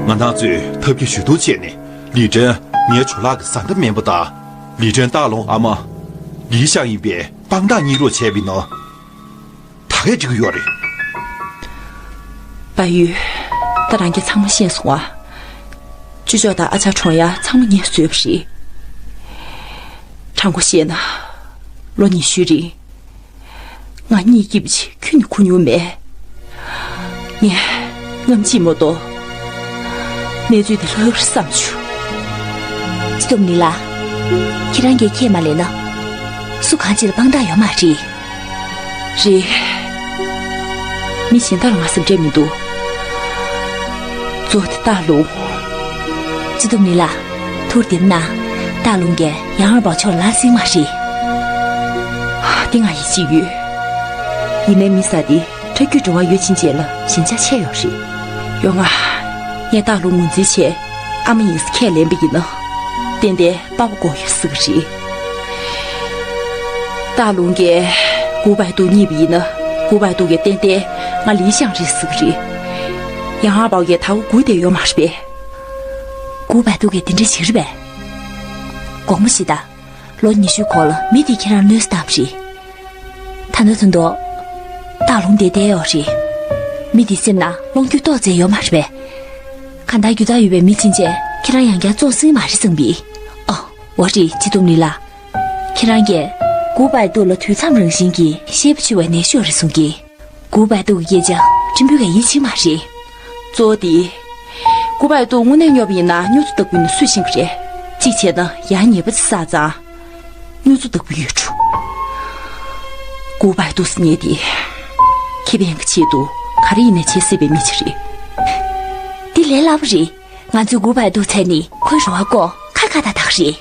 ང་རང་ཚོས་ཐབས་བརྒྱ་ཞུ་གཏུག་བྱས་ནས་ལི་ཀྲན་ངའི་ཇོ་ལགས་ཀྱི་བཟའ་ཟླ་སྨན་པ་དང་། ལི་ཀྲན་སྟག་ལུང་ཨ་མ་ལི་ཞང་ཡིན་པའི་དཔང་རྟགས་རྙེད་རོགས་བྱས་པ་ཡིན་ན། ད་གས་འགྲིག་གི་ཡོད་རེད། བལ་ཡུལ། ད་རང་གིས་ཚང་མ་ཤེས་སོང་ཨ། ཅོ་ཅོག་དང་ཨ་ཅག་གྲོངས་ཡ་ཚང་མ་ངས་བཟོས་པ་རེད། དྲང་པོ་བཤད་ན། ལོ་ཉི་ཤུའི་རིང་། ང་གཉིད་སྐྱིད་པ་ཅིག་ཁྱོན་ནས་ཁུག་མྱོང་མེད། ངས་རྔམ་བརྗིད་མ་གཏོགས། གནས་ཚུལ་འདི་ལྷག་རེད་བསམ་བྱུང་། སྤྱི་སྡོམ་ལི་ལགས། ཁྱེད་རང་གིས་ཁས་མ་ལེན་ན། སུ་གང་ཅིར་དཔང་རྟགས་ཡོད་མ་རེད། རེད། མི་གཞན་དག་ལ་ང་སེམས་ཁྲལ་མི་འདུག་གཙོ་བོ་དེ་སྟག་ལུང་། སྤྱི་སྡོམ་ལི་ལགས། ཐུགས་བདེ་མོ་གནང་། སྟག་ལུང་གིས་ཡང་ཨར་པའོ་ཕྱོགས་ལ་ལན་ཟིན་མ་རེད། དེ་ང་ཡིད་ཆེས་ཡོད། ཡིན་ནའི་མི་ཟེར་དེ་ཁྲ་རྒྱུས་འགྲོ་བ་ཡོད་ཕྱིན་ཆད་ལ་ཞེན་ཆགས་ཆེ་ཡོད་རེད། ཡོང་ང་། ངས་སྟག་ལུང་ངོས་འཛིན་བྱས་ཨ་མ་ཡིན་ཟེར་ཁས་ལེན་པ་ཡིན་ན། ཏན་ཏན་པ་ཕ་དགོས་ཡོད་ཟེར་གི་རེད། སྟག་ལུང་གིས་གུ་པའི་ཏུ་རྙེད་པ་ཡིན་ན། གུ་པའི་ཏུ་གིས་ཏན་ཏན་ང་ལི་ཞང་རེད་ཟེར་གི་རེད། ཡང་ཨར་པའོ་གིས་ད་གུ་གུ་དེ་ཡོད་མ་རེད་པས། གུ་པའི་ཏུ་གིས་དེ་འདྲ་བྱེད་ཀྱི་རེད་པས། དགོངས་པ་བཞེས་དང་། ལོ་ཉི་ཤུའི་གོང་ལ་མི་དེས་ཁྱེད་རང་གནོད་བཏང་བ་རེད། ད་ནུ་ཐུན་ཏོ། སྟག་ལུང་དེ་བསྡད་ཡོད་རེད། མི་དེའི་སེམས་ནང་གློང་རྒྱུག་ཏོག་ཙམ་ཡོད་མ་རེད་པས། གང་ལྟར་རྒྱུ་དག་ཡོད་པའི་མི་ཕྱིན་ཆད་ཁྱེད་རང་ཡང་བསྐྱར་བཙོང་སྲིད་མ་རེད་གསུངས་པས། ཨོ། འོ་རེད། སྤྱི་སྡོམ་ལི་ལགས། ཁྱེད་རང་གིས་གུ་པའི་ཏུ་ལ་དུས་མཚམས་རང་བཞིན་གྱི་ཤེས་པ་འཆོལ་བའི་ནད་ཤོར་རེད་གསུང་གི། གུ་པའི་ཏུ་གི་སྐད་ཆ་ཕྲན་བུ་ག་ཡིད་ཆེས་མ་རེད། གཙོ་བོ་དེ། གུ་པའི་ཏུ་དངོས་གནས་སྨྱོ་བ་ཡིན་ན་སྨྱོ་ཚུལ་ལྟ་བུ་ནི་སུས་ཤེས་ཀྱི་རེད། གཅིག་བྱས་ན་ཡང་ཉེས་པ་དེ་བསགས་ཙང་། སྨྱོ་ཚུལ་ལྟ་བུ་ཡོད་འགྲོ། གུ་པའི་ཏུ་ཟེར་མཁན་དེ། ཁེ་ཕན་གྱི་ཆེད་དུ་ག་རེ་ཡིན་ན་བྱེད་སྲིད་པའི་མི་ཞིག་རེད། འདི་ལས་སླ་པོ་རེད། ང་ཚོས་གུ་པའི་ཏུ་འཚོལ་ནས་ཁོའི་རུ་བ་བརྐོ་ཁ་ཁ་ཏག་ཏག་རེད།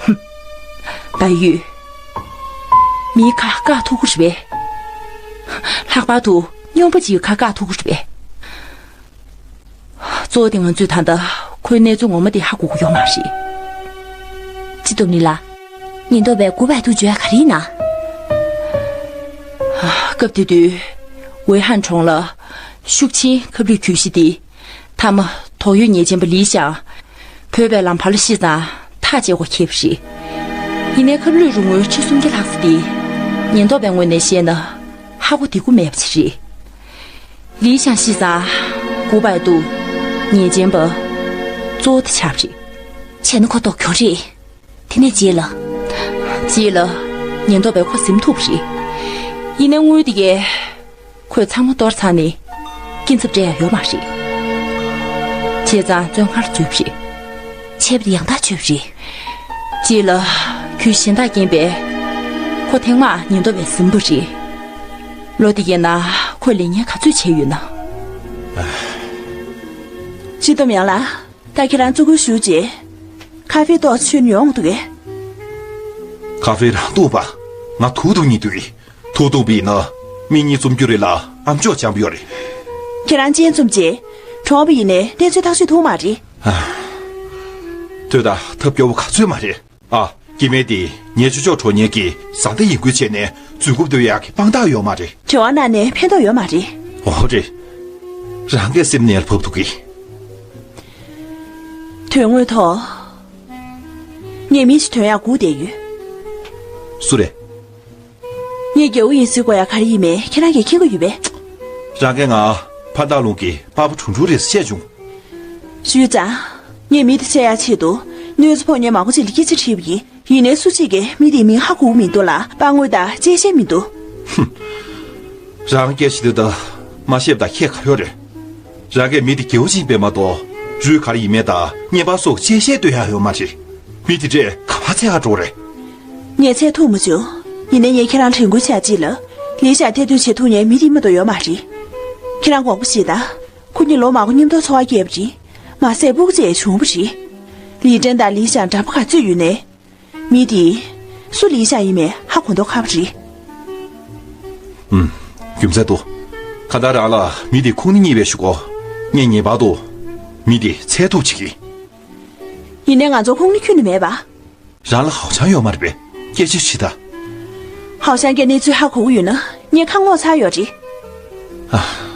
ཧུམ། བལ་ཡུལ། མིའི་ཁ་བཀག་ཐུབ་ཀྱི་རེད་པས། ལྷག་པར་དུ་སྨྱོན་པ་ཅིག་ཁ་བཀག་ཐུབ་ཀྱི་རེད་པས། གཙོ་བོ་དེ་ང་ཚོས་ད་ལྟ་ཁོའི་གནས་ཚུལ་ངོ་མ་དེ་ཧ་གོ་གི་ཡོད་མ་རེད། སྤྱི་སྡོམ་ལི་ལགས། ཉེན་རྟོག་པས་གུ་པའི་ཏུ་འཇུ་ཡ་ག་རེ་ཡིན་ན། སྐབས་དེ་དུས། ཝེ་ཧན་གྲོང་ལ། ཤུགས་ཆེན་ཁབ་ལུད་ཁྱུ་བཞི་དེ། མཐའ་མ་དོགས་ཡོད་ཉེས་ཅན་པ་ལི་ཞང་། བོད་པའི་ལམ་བར་ལ་ཤི་ཙང་ཐག་བཅད་དགོས་ཁེལ་བ་རེད། ཡིན་ནའི་ཁབ་ལུད་རིན་དངུལ་ཁྲི་སུམ་བརྒྱ་ལྷག་ཙམ་དེ། ཉེན་རྟོག་པའི་ངོས་ནས་བཤད་ན། ཧ་གོ་བདེ་པོ་མེད་པ་ཅིག་རེད། ལི་ཞང་ཤི་ཙང་། གུ་པའི་ཏུ། ཉེས་ཅན་པ། གཙོ་བོ་དེ་ཆགས་པ་རེད། བྱས་ན་ཁོ་ལྟོགས་གྱོང་རེད། དེ་ནས་རྗེས་ལ། རྗེས་ལ། ཉེན་རྟོག་པས་ཁོ་ཟིན་ཐུབ་པ་རེད། ཡིན་ནའི་དངུལ་དེ་གས། ཁོས་ཚང་མ་གཏོར་ཚར་ནས། སྐྱིན་ཚབ་སྤྲད་ཡ་ཡོད་མ་རེད། བྱས་ཙང་བཙོན་ཁང་ལ་འཛུལ་བ་རེད། བྱས་པ་དེ་ཡང་དག་བྱས་པ་རེད། གཅིག་ལ་ཁོའི་གཞན་དག་རྐྱེན་པས་ཁོ་ཐེངས་མང་ཉེན་རྟོག་པས་ཟིན་པ་རེད། ལོ་དེ་གའི་ནང་ཁོས་ལས་ངན་ག་ཚོད་བྱས་ཡོད་ན། སྤྱི་བསྡོམས་ཡང་ལ། ད་ཁྱེད་རང་བཙུགས་སྐུལ་ཞུ་རྗེས། ཁ་ཧྥེ་ཏོག་ཙམ་མཆོད་ནས་ཡོང་འདུག་གས། ཁ་ཧྥེ་རང་འཐུང་པ། ང་དུག་འཐུང་སྙིང་འདོད་ཀི། དུག་འཐུང་པ་ཡིན་ན་མི་གཉིས་འཛོམས་རྒྱུ་རེད་ལ་ཨ་མཆོག་འཇམ་པོ་ཡོད་རེད། ཁྱེད་རང་གཅིག་འཛོམས་རྗེས། གྲོངས་པ་ཡིན་ནའི་གནས་ཚུལ་ཐག་གཅོད་ཐུབ་མ་རེད། ཨ། དོ་ད་ཐབས་སྐྱོ་བོ་ག་ཚོད་མ་རེད། ཨ། སྐྱེ་དམན་དེ་ངའི་ཆོས་ཕྱོགས་གྲོགས་ཉེ་གི་བཟའ་ཟླ་ཡིན་ཁུལ་བྱས་ནས་འཛུལ་དགོས་འདོད་ཡག་གི་དཔང་རྟགས་ཡོད་མ་རེད། དྲི་བ་གནང་ནས་ཕན་ཐོགས་ཡོད་མ་རེད། འོ་རེད། རང་གི་སེམས་ནད་ལ་བབས་འདུག་གི། དོན་དངོས་ཐོག་ངས་མི་ཞིག་ཐོན་ཡག་སྒུག་བསྡད་ཡོད། སུ་རེད། ངས་རྒྱལ་པོ་ཡིན་ཟེར་དགོས་ཡག་ག་རེ་ཡིན་མིན་ཁྱེད་རང་གིས་མཁྱེན་གྱི་ཡོད་པས། རང་གིས་ང་ཕ་སྟག་ལུང་གི་པགས་པ་དྲུང་དྲུང་རེད་ཟེར་བཤད་བྱུང་། ཞུས་ཙང་། ངས་མི་དེ་བཙལ་ཡག་ཆེད་དུ་གནོད་འཚེ་ཕོག་མཁན་མང་པོ་ཅིག་ལ་སྐད་ཆ་དྲིས་པ་ཡིན། ཡིན་ནའི་སུ་གཅིག་གིས་མི་དེའི་མིང་ཧ་གོ་གི་མི་འདུག་ལ་པར་ངོས་དང་དཔྱད་ཤེས་མི་འདུག། ཧུམ། རང་སྐད་ཆ་དེ་ད་མ་བཤད་པ་དང་ཁྱད་ག་རེ་ཡོད་རེད། རང་གིས་མི་དེ་རྒྱལ་པོ་ཅིག་ཡིན་པས་མ་གཏོགས་རུས་ག་རེ་ཡིན་མིན་དང་བརྙན་པར་སོགས་དཔྱད་ཤེས་སྟོན་ཡག་ཡོད་མ་རེད། མི་དེ་འདྲས་ག་པར་འཚོལ་ག་འགྲོ་རེད། ངས་འཚོལ་ཐུབ་མ་བྱུང་། ཡིན་ནའི་ངས་ཁྱེད་རང་དྲན་སྐུལ་བྱས་ཅིག་ལ། ལི་ཞང་ཐེར་འདོན་བྱེད་ཐུབ་མཁན་མི་དེ་མ་གཏོགས་ཡོད་མ་རེད། ཁྱེད་རང་དགོངས་པ་བཞེས་དང་། ཁོ་གཉིས་ལོ་མང་པོ་མཉམ་དུ་འཚོ་བ་སྐྱེལ་བ་རེད། མ་ཟད་སྤུ་གུ་བཅས་བྱུང་བ་རེད། ལི་ཀྲན་དང་ལི་ཞང་འདྲ་པོ་ག་ཚོད་ཡོད་ནའི། མི་དེ་སུ་ལི་ཞང་ཡིན་མིན་ཧ་གོ་མདོག་ཁ་པོ་རེད། ཨུམ། རྒྱུ་མཚན་འདུག། གང་ལྟར་རང་ལ་མི་དེ་ཁུངས་སྣེ་གཉིས་པའི་ཞུ་གོ། ངས་ངེས་པར་དུ་མི་དེ་འཚོལ་ཐུབ་བྱེད་ཀྱི། ཡིན་ནའི་ང་ཚོ་ཁུངས་སྣེ་ཁྱོན་ནས་མེད་པ། རང་ལ་ཧའོ་ཆང་ཡོད་མ་རེད་པས། སྐད་ཆ་དྲིས་དང་། ཧའོ་ཆང་གི་གནས་ཚུལ་ཧ་གོ་གི་ཡོད་ན་ངས་ཁ་ངོ་ཚ་ཡོད་རེད། ཨ།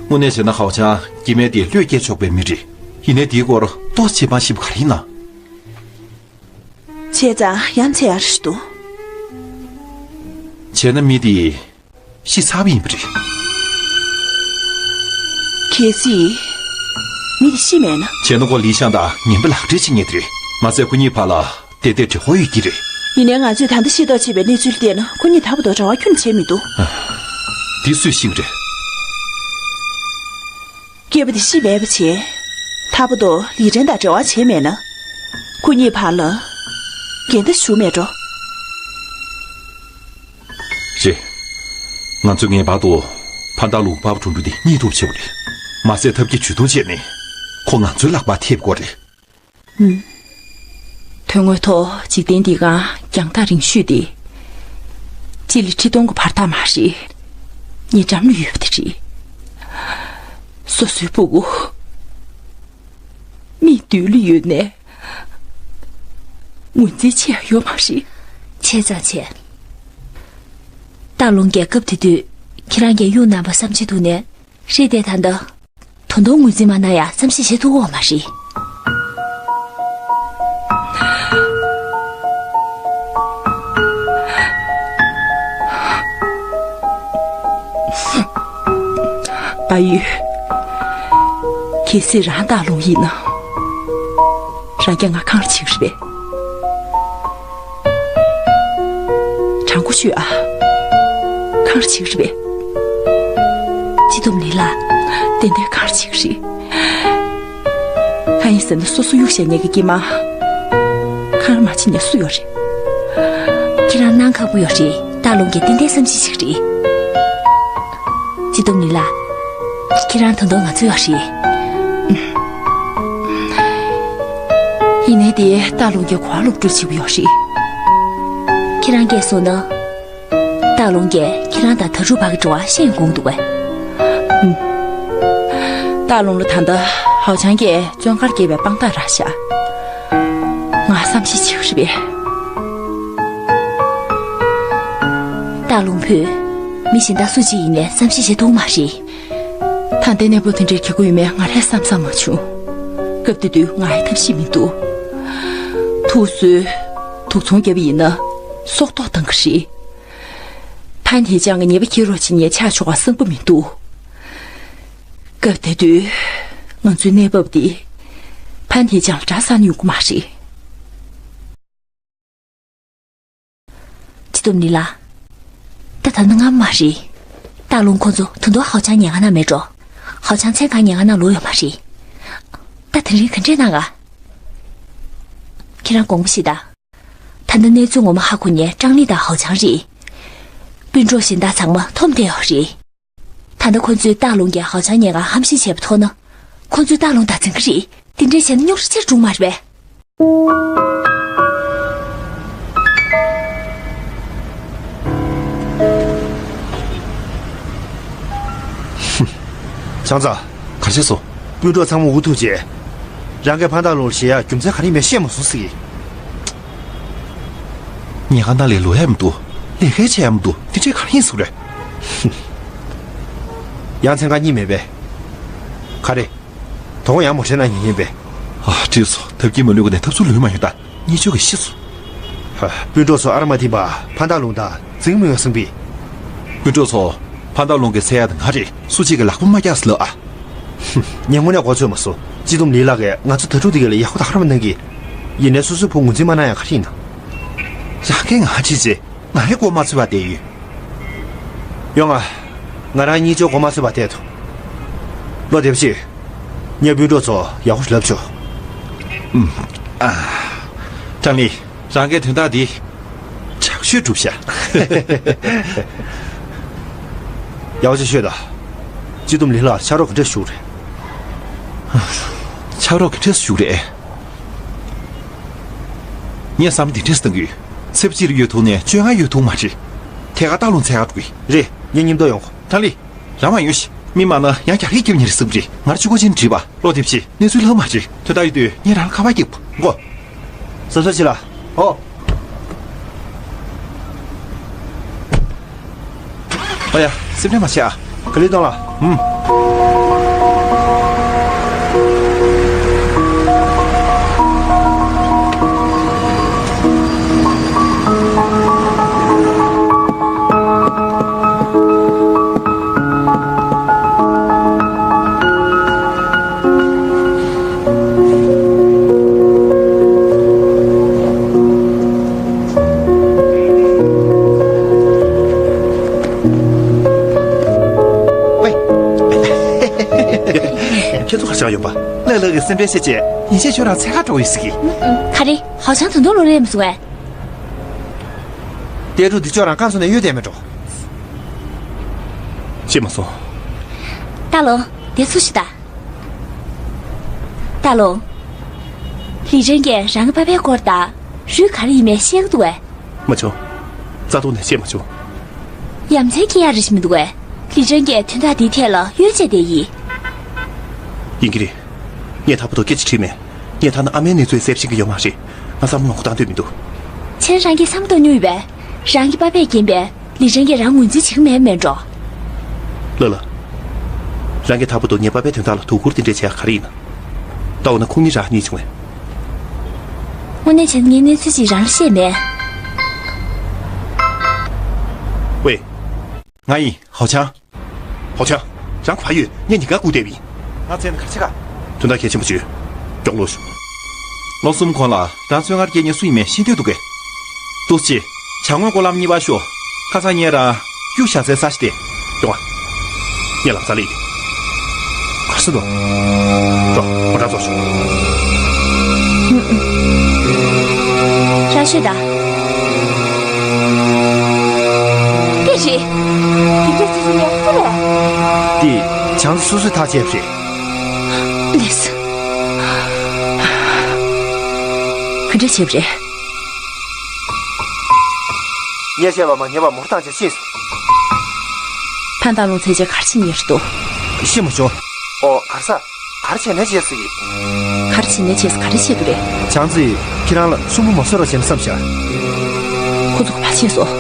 དངོས་གནས་བྱས་ན་ཧའོ་ཆང་སྐྱེ་དམན་དེ་བློས་འགེལ་ཆོག་པའི་མི་རེད། ཡིན་ནའི་དེའི་སྐོར་ཏོག་ཙམ་དཔྱད་པ་ཞིབ་པོ་ག་རེ་ཡིན་ན། བྱས་ཙང་ཡ་མཚན་ཡག་རེད་འདུག། བྱས་ན་མི་དེ་ཤི་ཚར་བ་ཡིན་པ་རེད། གལ་སྲིད། མི་དེ་ཤི་མེད་ན། བྱས་ན་ཁོ་ལི་ཞང་དང་ངན་པ་ལག་འབྲེལ་བྱེད་མཁན་དེ་རེད། མ་ཟད་ཁོ་གཉིས་བར་ལ་ཏན་ཏན་འབྲེལ་བ་ཡོད་ཀྱི་རེད། ཡིན་ནའི་ང་ཚོས་ད་ལྟ་ཤེས་རྟོགས་བྱས་པའི་གནས་ཚུལ་བལྟས་ན་ཁོ་གཉིས་ད་བར་དུ་འབྲེལ་བ་ཁྱོན་ནས་བྱས་མི་འདུག། ཨ། དེ་སུས་ཤེས་ཀྱི་རེད། སྐྱེས་པ་དེ་ཤི་མེད་པ་བྱས། ད་བར་དུ་ལི་ཀྲན་དང་འབྲེལ་བ་བྱས་མེད་ན། ཁོ་གཉིས་བར་ལ་འགལ་ཟླ་ཞིག་མེད་འགྲོ། རེད། ང་ཚོས་ངེས་པར་དུ་ཕ་སྟག་ལུང་པགས་པ་དྲུང་དྲུང་དེ་རྙེད་ཐུབ་བྱེད་དགོས་རེད། མ་ཟད་ཐབས་ཀྱི་ཇུས་གཏོང་བྱས་ནས་ཁོ་ང་ཚོའི་ལག་པར་ཐེབས་དགོས་རེད། ཨུམ། དོན་དངོས་ཐོག་འཇིག་རྟེན་འདི་སྒང་རྒྱང་ཐག་རིང་ཤོས་དེ། སྤྱི་ལེ་ཁྲི་སྟོང་གི་བར་ཐག་མ་རེད། ཉེ་འགྲམ་ལ་ཡོད་པ་དེ་རེད། སོ་སོའི་སྤུ་གུ། མིག་མདུན་ལ་ཡོད་ནའི། ངོས་འཛིན་བྱེད་ཡ་ཡོད་མ་རེད། བྱས་ཙང་བྱས། སྟག་ལུང་རྒྱལ་ཁབ་དེ་དུས་ཁྱེད་རང་གིས་གཡུག་གནང་བ་བསམ་ཤེས་ཐུབ་ནའི། རེད་དེ་ད་ལྟ། དོན་དུ་ངོས་འཛིན་མ་གནང་ཡ་བསམ་ཤེས་བྱེད་ཐུབ་ཀྱི་ཡོད་མ་རེད། ཨ་ཡུས། གལ་སྲིད་རང་སྟག་ལུང་ཡིན་ན། རང་རྐྱང་ང་གང་རེ་བྱེད་ཀྱི་རེད་པས། དྲང་པོ་ཤོད་ཨ། གང་རེ་བྱེད་ཀྱི་རེད་པས། སྤྱི་བསྡོམས་ལི་ལགས། ཏན་ཏན་གང་རེ་བྱེད་ཀྱི་རེད། ང་ཡིན་ཟེར་ན་སོ་སོ་གཡུག་བཞག་མཁན་གྱི་སྐྱེས་མ། གང་རེ་མ་བྱེད་མཁན་སུ་ཡོད་རེད། ཁྱེད་རང་གནང་ཁག་པོ་ཡོད་རེད། སྟག་ལུང་གིས་ཏན་ཏན་བསམ་གཞིག་ཞིག་རེད། སྤྱི་བསྡོམས་ལི་ལགས། ཁྱེད་རང་ད་དུང་ང་ཚོའི་ཡོད་རེད། ཡིན་ནའི་དེ་སྟག་ལུང་གིས་གོ་བ་ལོག་སྤྲོད་བྱེད་ཀྱི་ཡོད་རེད། ཁྱེད་རང་སྐད་སོང་ན། སྟག་ལུང་གིས་ཁྱེད་རང་དང་དྭ་ཕྲུག་བར་གྱི་འབྲེལ་བ་ཤེས་དགོངས་འདུག་གས། ཨུམ། སྟག་ལུང་ལ་ད་ལྟ་ཧའོ་ཆང་གིས་བཙོན་ཁང་བསྐྱལ་བའི་དཔང་རྟགས་རག་ཤག། ང་བསམ་ཤེས་བྱེད་ཀྱི་རེད་པས། སྟག་ལུང་ཕུད། མི་གཞན་དག་སུ་གཅིག་ཡིན་ནའི་བསམ་ཤེས་བྱེད་ཐུབ་མ་རེད། ད་ལྟའི་གནས་བབ་དེ་འདྲའི་གྱུར་ཡོད་མེད་ང་རས་བསམ་བསམ་མ་བྱུང་། སྐབས་དེ་དུས་ང་ཡི་ཐབས་ཤེས་མི་འདུག། ཐུགས་གསོས། དུག་ཚོང་བརྒྱབ་པ་ཡིན་ན་སྲོག་ཐོག་བཏང་གི་རེད། ཕན་ཐེ་ཅང་གི་ཉེས་པ་འཁྱེར་རོགས་བྱེད་མཁན་ཆགས་ཆོག་པ་བསམ་པ་མི་འདུག། སྐབས་དེ་དུས་ང་ཚོའི་གནས་བབ་འདི་ཕན་ཐེ་ཅང་ལ་འདྲ་ས་ནས་ཡོང་གི་མ་རེད། སྤྱི་བསྡོམས་ལི་ལགས། ད་ད་ནི་སྔ་མ་རེད། སྟག་ལུང་ཁོ་ཚོ་ད་དུང་ཧའོ་ཆང་ཉེན་ཁ་ནང་མེད་འགྲོ། ཧའོ་ཆང་མཚན་གང་ཉེན་ཁ་ནང་ལོག་ཡོད་མ་རེད། ད་དེ་རིང་ག་འདྲས་གནང་ང་། ཁྱེད་རང་དགོངས་པ་བཞེས་དང་། ད་ལྟ་གནས་ཚུལ་ངོ་མ་ཧ་གོ་མཁན་ཀྲང་ལི་དང་ཧའོ་ཆང་རེད། སྤུན་གྲོགས་གཞན་དག་ཚང་མ་འཐོམས་བསྡད་ཡོད་རེད། ད་ལྟ་ཁོ་ཚོས་སྟག་ལུང་གིས་ཧའོ་ཆང་ཉེན་ཁར་ཧམ་བཤད་བྱས་པ་མཐོང་ན། ཁོ་ཚོས་སྟག་ལུང་བདག་འཛིན་གྱི་རེད། དེ་འདྲས་བྱས་ན་རྙོག་དྲ་ཆེ་རུ་འགྲོ་གི་མ་རེད་པས། ཆང་ཚ། ག་རེ་བྱས་སོང་། སྤུན་གྲོགས་ཚང་མ་འུ་ཐུག་བྱས། རང་གིས་ཕན་ཐག་ལུང་ལ་ཞེད་ཡག་རྒྱུ་མཚན་ག་རེ་ཡིན་མིན་ཤེས་མ་སོང་ཟེར་གི། ཉལ་ཁང་ནང་ལ་ལོག་ཡག་མི་འདུག་ལས་ཀ་བྱེད་ཡག་མི་འདུག་དེ་འདྲས་ག་རེ་ཡིན་ཟེར་གི་རེད། ཡ་མཚན་གང་ཡང་མེད་པས། ག་རེ། དོ་དགོང་ཡང་མོ་ཊའི་ནང་ཉལ་ཉན་པས། ཨ། འགྲིག་སོང་། ཐབས་ཀྱིས་མ་བསླུས་གོང་ནས་ཐབས་ཚུར་ལོན་མ་ཡོང་ད། གཉིད་ཆོག་གི་ཤི་སོང་། ཧ། སྤུན་གྲོགས་ཚོ་ཨར་མ་ཐིམ་པ་ཕན་ཐག་ལུང་དང་འཛིང་མི་ཡོང་བསམ་པས། སྤུན་གྲོགས་ཚོ། ཕན་ཐག་ལུང་གི་ཚེ་ཡག་དེ་ང་རེད། སུ་གཅིག་གིས་ལག་པ་མ་བཀྱགས་ཟེར་ལབ་ཨ། ངས་དངོས་གནས་གོ་ཚོད་མ་སོང་། སྤྱི་བསྡོམས་ལི་ལགས་ཀྱིས་ང་ཚོ་དྭ་ཕྲུག་དེ་ག་ལ་ཡག་པོ་དང་ཧ་ར་མ་གནང་གི། ཡིན་ནའི་སོ་སོའི་བུ་ངོས་འཛིན་མ་གནང་ཡག་ག་རེ་ཡིན་ན། རང་གིས་ང་ཅི་བྱེད། ང་ཡང་གོ་མ་ཚོད་པ་བསྡད་ཡོད། ཡོང་ང་། ང་རང་གཉིད་ཆོག་གོ་མ་ཚོད་པ་བསྡད་དོ། བློ་བདེ་པོ་བྱེད། ངས་སྤུན་གྲོགས་ཚོ་ཡག་པོ་ཞིག་ལབ་ཆོག་ཨུམ། ཨ། ཀྲང་ལི། རང་གིས་དོན་དག་འདི་དྲག་ཤོས་བསྒྲུབས་ཤག་ཡག་པོ་ཅིག་ཤོད་དང་། སྤྱི་བསྡོམས་ལི་ལགས་ཕྱག་རོགས་ག་འདྲས་ཞུ་དགོས་རེད། ཕྱག་རོགས་ག་འདྲས་ཞུ་དགོས་རེད། ངས་བསམ་བློ་འདི་འདྲས་བཏང་གི་ཡོད། ཚེ་གཅིག་ལ་ཡོད་ཐུབ་ནའི་བཅོ་ལྔ་ཡོད་ཐུབ་མ་རེད། ཐད་ཀར་སྟག་ལུང་འཚོལ་ག་འགྲོ་གི། རེད། ངས་མཉམ་དུ་ཡོང་གོ། ཀྲང་ལི། རང་མ་ཡོང་ཞིག་མི་མང་ན་ཡང་རྒྱག་རེས་རྒྱབ་ཉེ་རེ་བསམ་གི་རེད། ང་ལ་ཆུ་ཁོལ་ཅན་བྲིས་པ། བློ་བདེ་པོ་བྱེད། གནས་ཚུལ་ལྷག་མ་རེད། དོན་དག་ཡོད་དུས་ངས་རང་ལ་ཁ་པར་རྒྱག་གོ། གཟབ་གཟབ་བྱེད་ལ། ཨོ། ཨོ་ཡ། སེམས་ཁྲལ་མ་བྱེད་ཨ། ག་ལེར་གཏོང་ལ། ཨུམ། ཁྱེད་ཚོ་ག་ཆགས་ཡོད་པ། ལགས་ལགས་ཀྱིས་སེམས་ཁྲལ་བྱེད་ཅེས་ཡིན་ཤེས་ཁྱོད་རང་འཚོལ་ག་འགྲོ་ཡིན་ཟེར་གི། ག་རེ། ཧའོ་ཆང་ད་དུང་ལོག་རེད་མ་སོང་ངས། ཏེ་ཀྲུའུ་འདི་ཅོག་རང་རྐང་བཙུགས་ནས་གཡོལ་བསྡད་མེད་འགྲོ། ཤེས་མ་སོང་། ཏཱ་ལོ། དེ་སུ་ཞིག་ད། ཏཱ་ལོ། ལི་ཀྲན་གྱིས་རང་གི་པ་ཕའི་སྐོར་དང་རུས་ག་རེ་ཡིན་མིན་ཤེས་ཀྱི་འདུག་གས། མ་བྱུང་། རྩ་ཐོག་ནས་ཤེས་མ་བྱུང་། ཡ་མཚན་སྐྱེ་ཡག་རེ་ཞིག་མི་འདུག་གས། ལི་ཀྲན་གྱིས་དོན་དག་འདིའི་ཐད་ལ་གཡོལ་བྱས་བསྡད་ཡིན། ཡིན་གྱི་རེད། ངས་ཐར་པ་དོ་སྐད་ཆ་དྲིས་མེད། ངས་ཐ་ན་ཨ་མའི་གནས་ཚུལ་གསལ་པོ་ཤེས་ཀྱི་ཡོད་མ་རེད། ང་བསམ་བློ་མང་པོ་བཏང་འདོད་མི་འདུག་ཁྱེད་རང་གིས་བསམ་བློ་གཏོང་མྱོང་ཡོད་པས། རང་གི་པ་ཕས་རྐྱེན་པས་ལི་ཀྲན་གྱིས་རང་ངོས་འཛིན་བྱེད་ཀྱི་མེད་མེད་འགྲོ། ལགས་ལགས། རང་གིས་ཐར་པ་དོ་ངའི་པ་ཕའི་དོན་དག་ལ་དོ་ཁུར་དེ་འདྲས་བྱེད་ཡག་ག་རེ་ཡིན་ན། ད་འོ་ན་ཁོང་གཉིས་རང་གཉིད་བྱུང་བས། དངོས་གནས་བྱས་ན་ངས་གནས་ཚུལ་ཅིག་རང་ལ་བཤད་མེད། ཝེ། ང་ཡིན། ཧའོ་ཆང་། ཧའོ་ཆང་། རང་ག་པར་ཡོད། ངས་ཉིན་དཀར་སྒུག་བསྡད་པ་ཡིན། ང་བཙལ་ན་ག་རེ་བྱེད་ག་དོན་དག་གལ་ཆེན་པོ་ཅིག་ཡོད། མགྱོགས་ལོག་ཤོག་ལོ་གསུམ་གོང་ལ་རང་བཙོན་ཁང་ལ་སྐྱེལ་མཁན་སུ་ཡིན་མིན་ཤེས་འདོད་འདུག་གས། ཏོག་ཙི། བྱ་དངོས་སྐོར་ལམ་གཉིས་པ་ཤོག་ཁ་སང་ངས་རང་གཡུག་བཞག་སའི་ས་གཞི་དེ། ཡོང་ང་། ངས་ལམ་སང་སླེབས་ཡོད། གར་སོང་འགྲོ། འགྲོ། མོ་ཊ་ཚུར་ཤོག་རང་ཤོད་ད། དེ་རེད། དེ་གས་སོ་སོ་ཡག་པོ་རེད། དེ་བྱང་སོ་སོས་ཐག་བཅད་པ་རེད། ལགས་སོ། ག་འདྲ་བྱས་པ་རེད། ངས་བཤད་པ་མ་ཉན་པར་མོ་ཊ་བཏང་བྱས་ཕྱིན་སོང་། ཕན་ཐང་ལུང་ཚན་ཆེ་གར་ཕྱིན་ཡོད་འདུག་ཤེས་མ་བྱུང་། ཨོ་གར་ས། གར་བྱས་ནས་བྱས་སྲིད་ཀྱི། གར་བྱས་ནས་བྱས་ས་ག་རེ་བྱེད་དུ་རེད། བྱང་ཙི། ཁྱེད་རང་ལ་སུན་པོ་མ་བཟོ་རོགས་བྱས་ན་བསམ་བཞག་ཁོ་ཚོ་ག་པར་ཕྱིན་སོང་།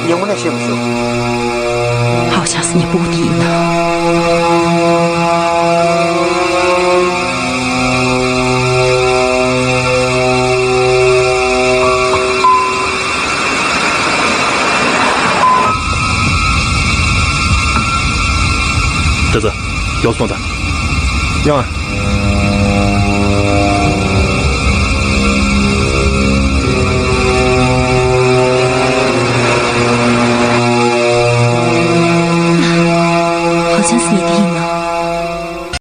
ངས་དངོས་གནས་ཤེས་མ་བྱུང་། ཧའོ་ཆང་ཟེར་མཁན་སྤུ་གུ་དེ་ཡིན་ན། ཏཱ་ཙི། ཡོག་སོང་ད། ཡོང་ང་།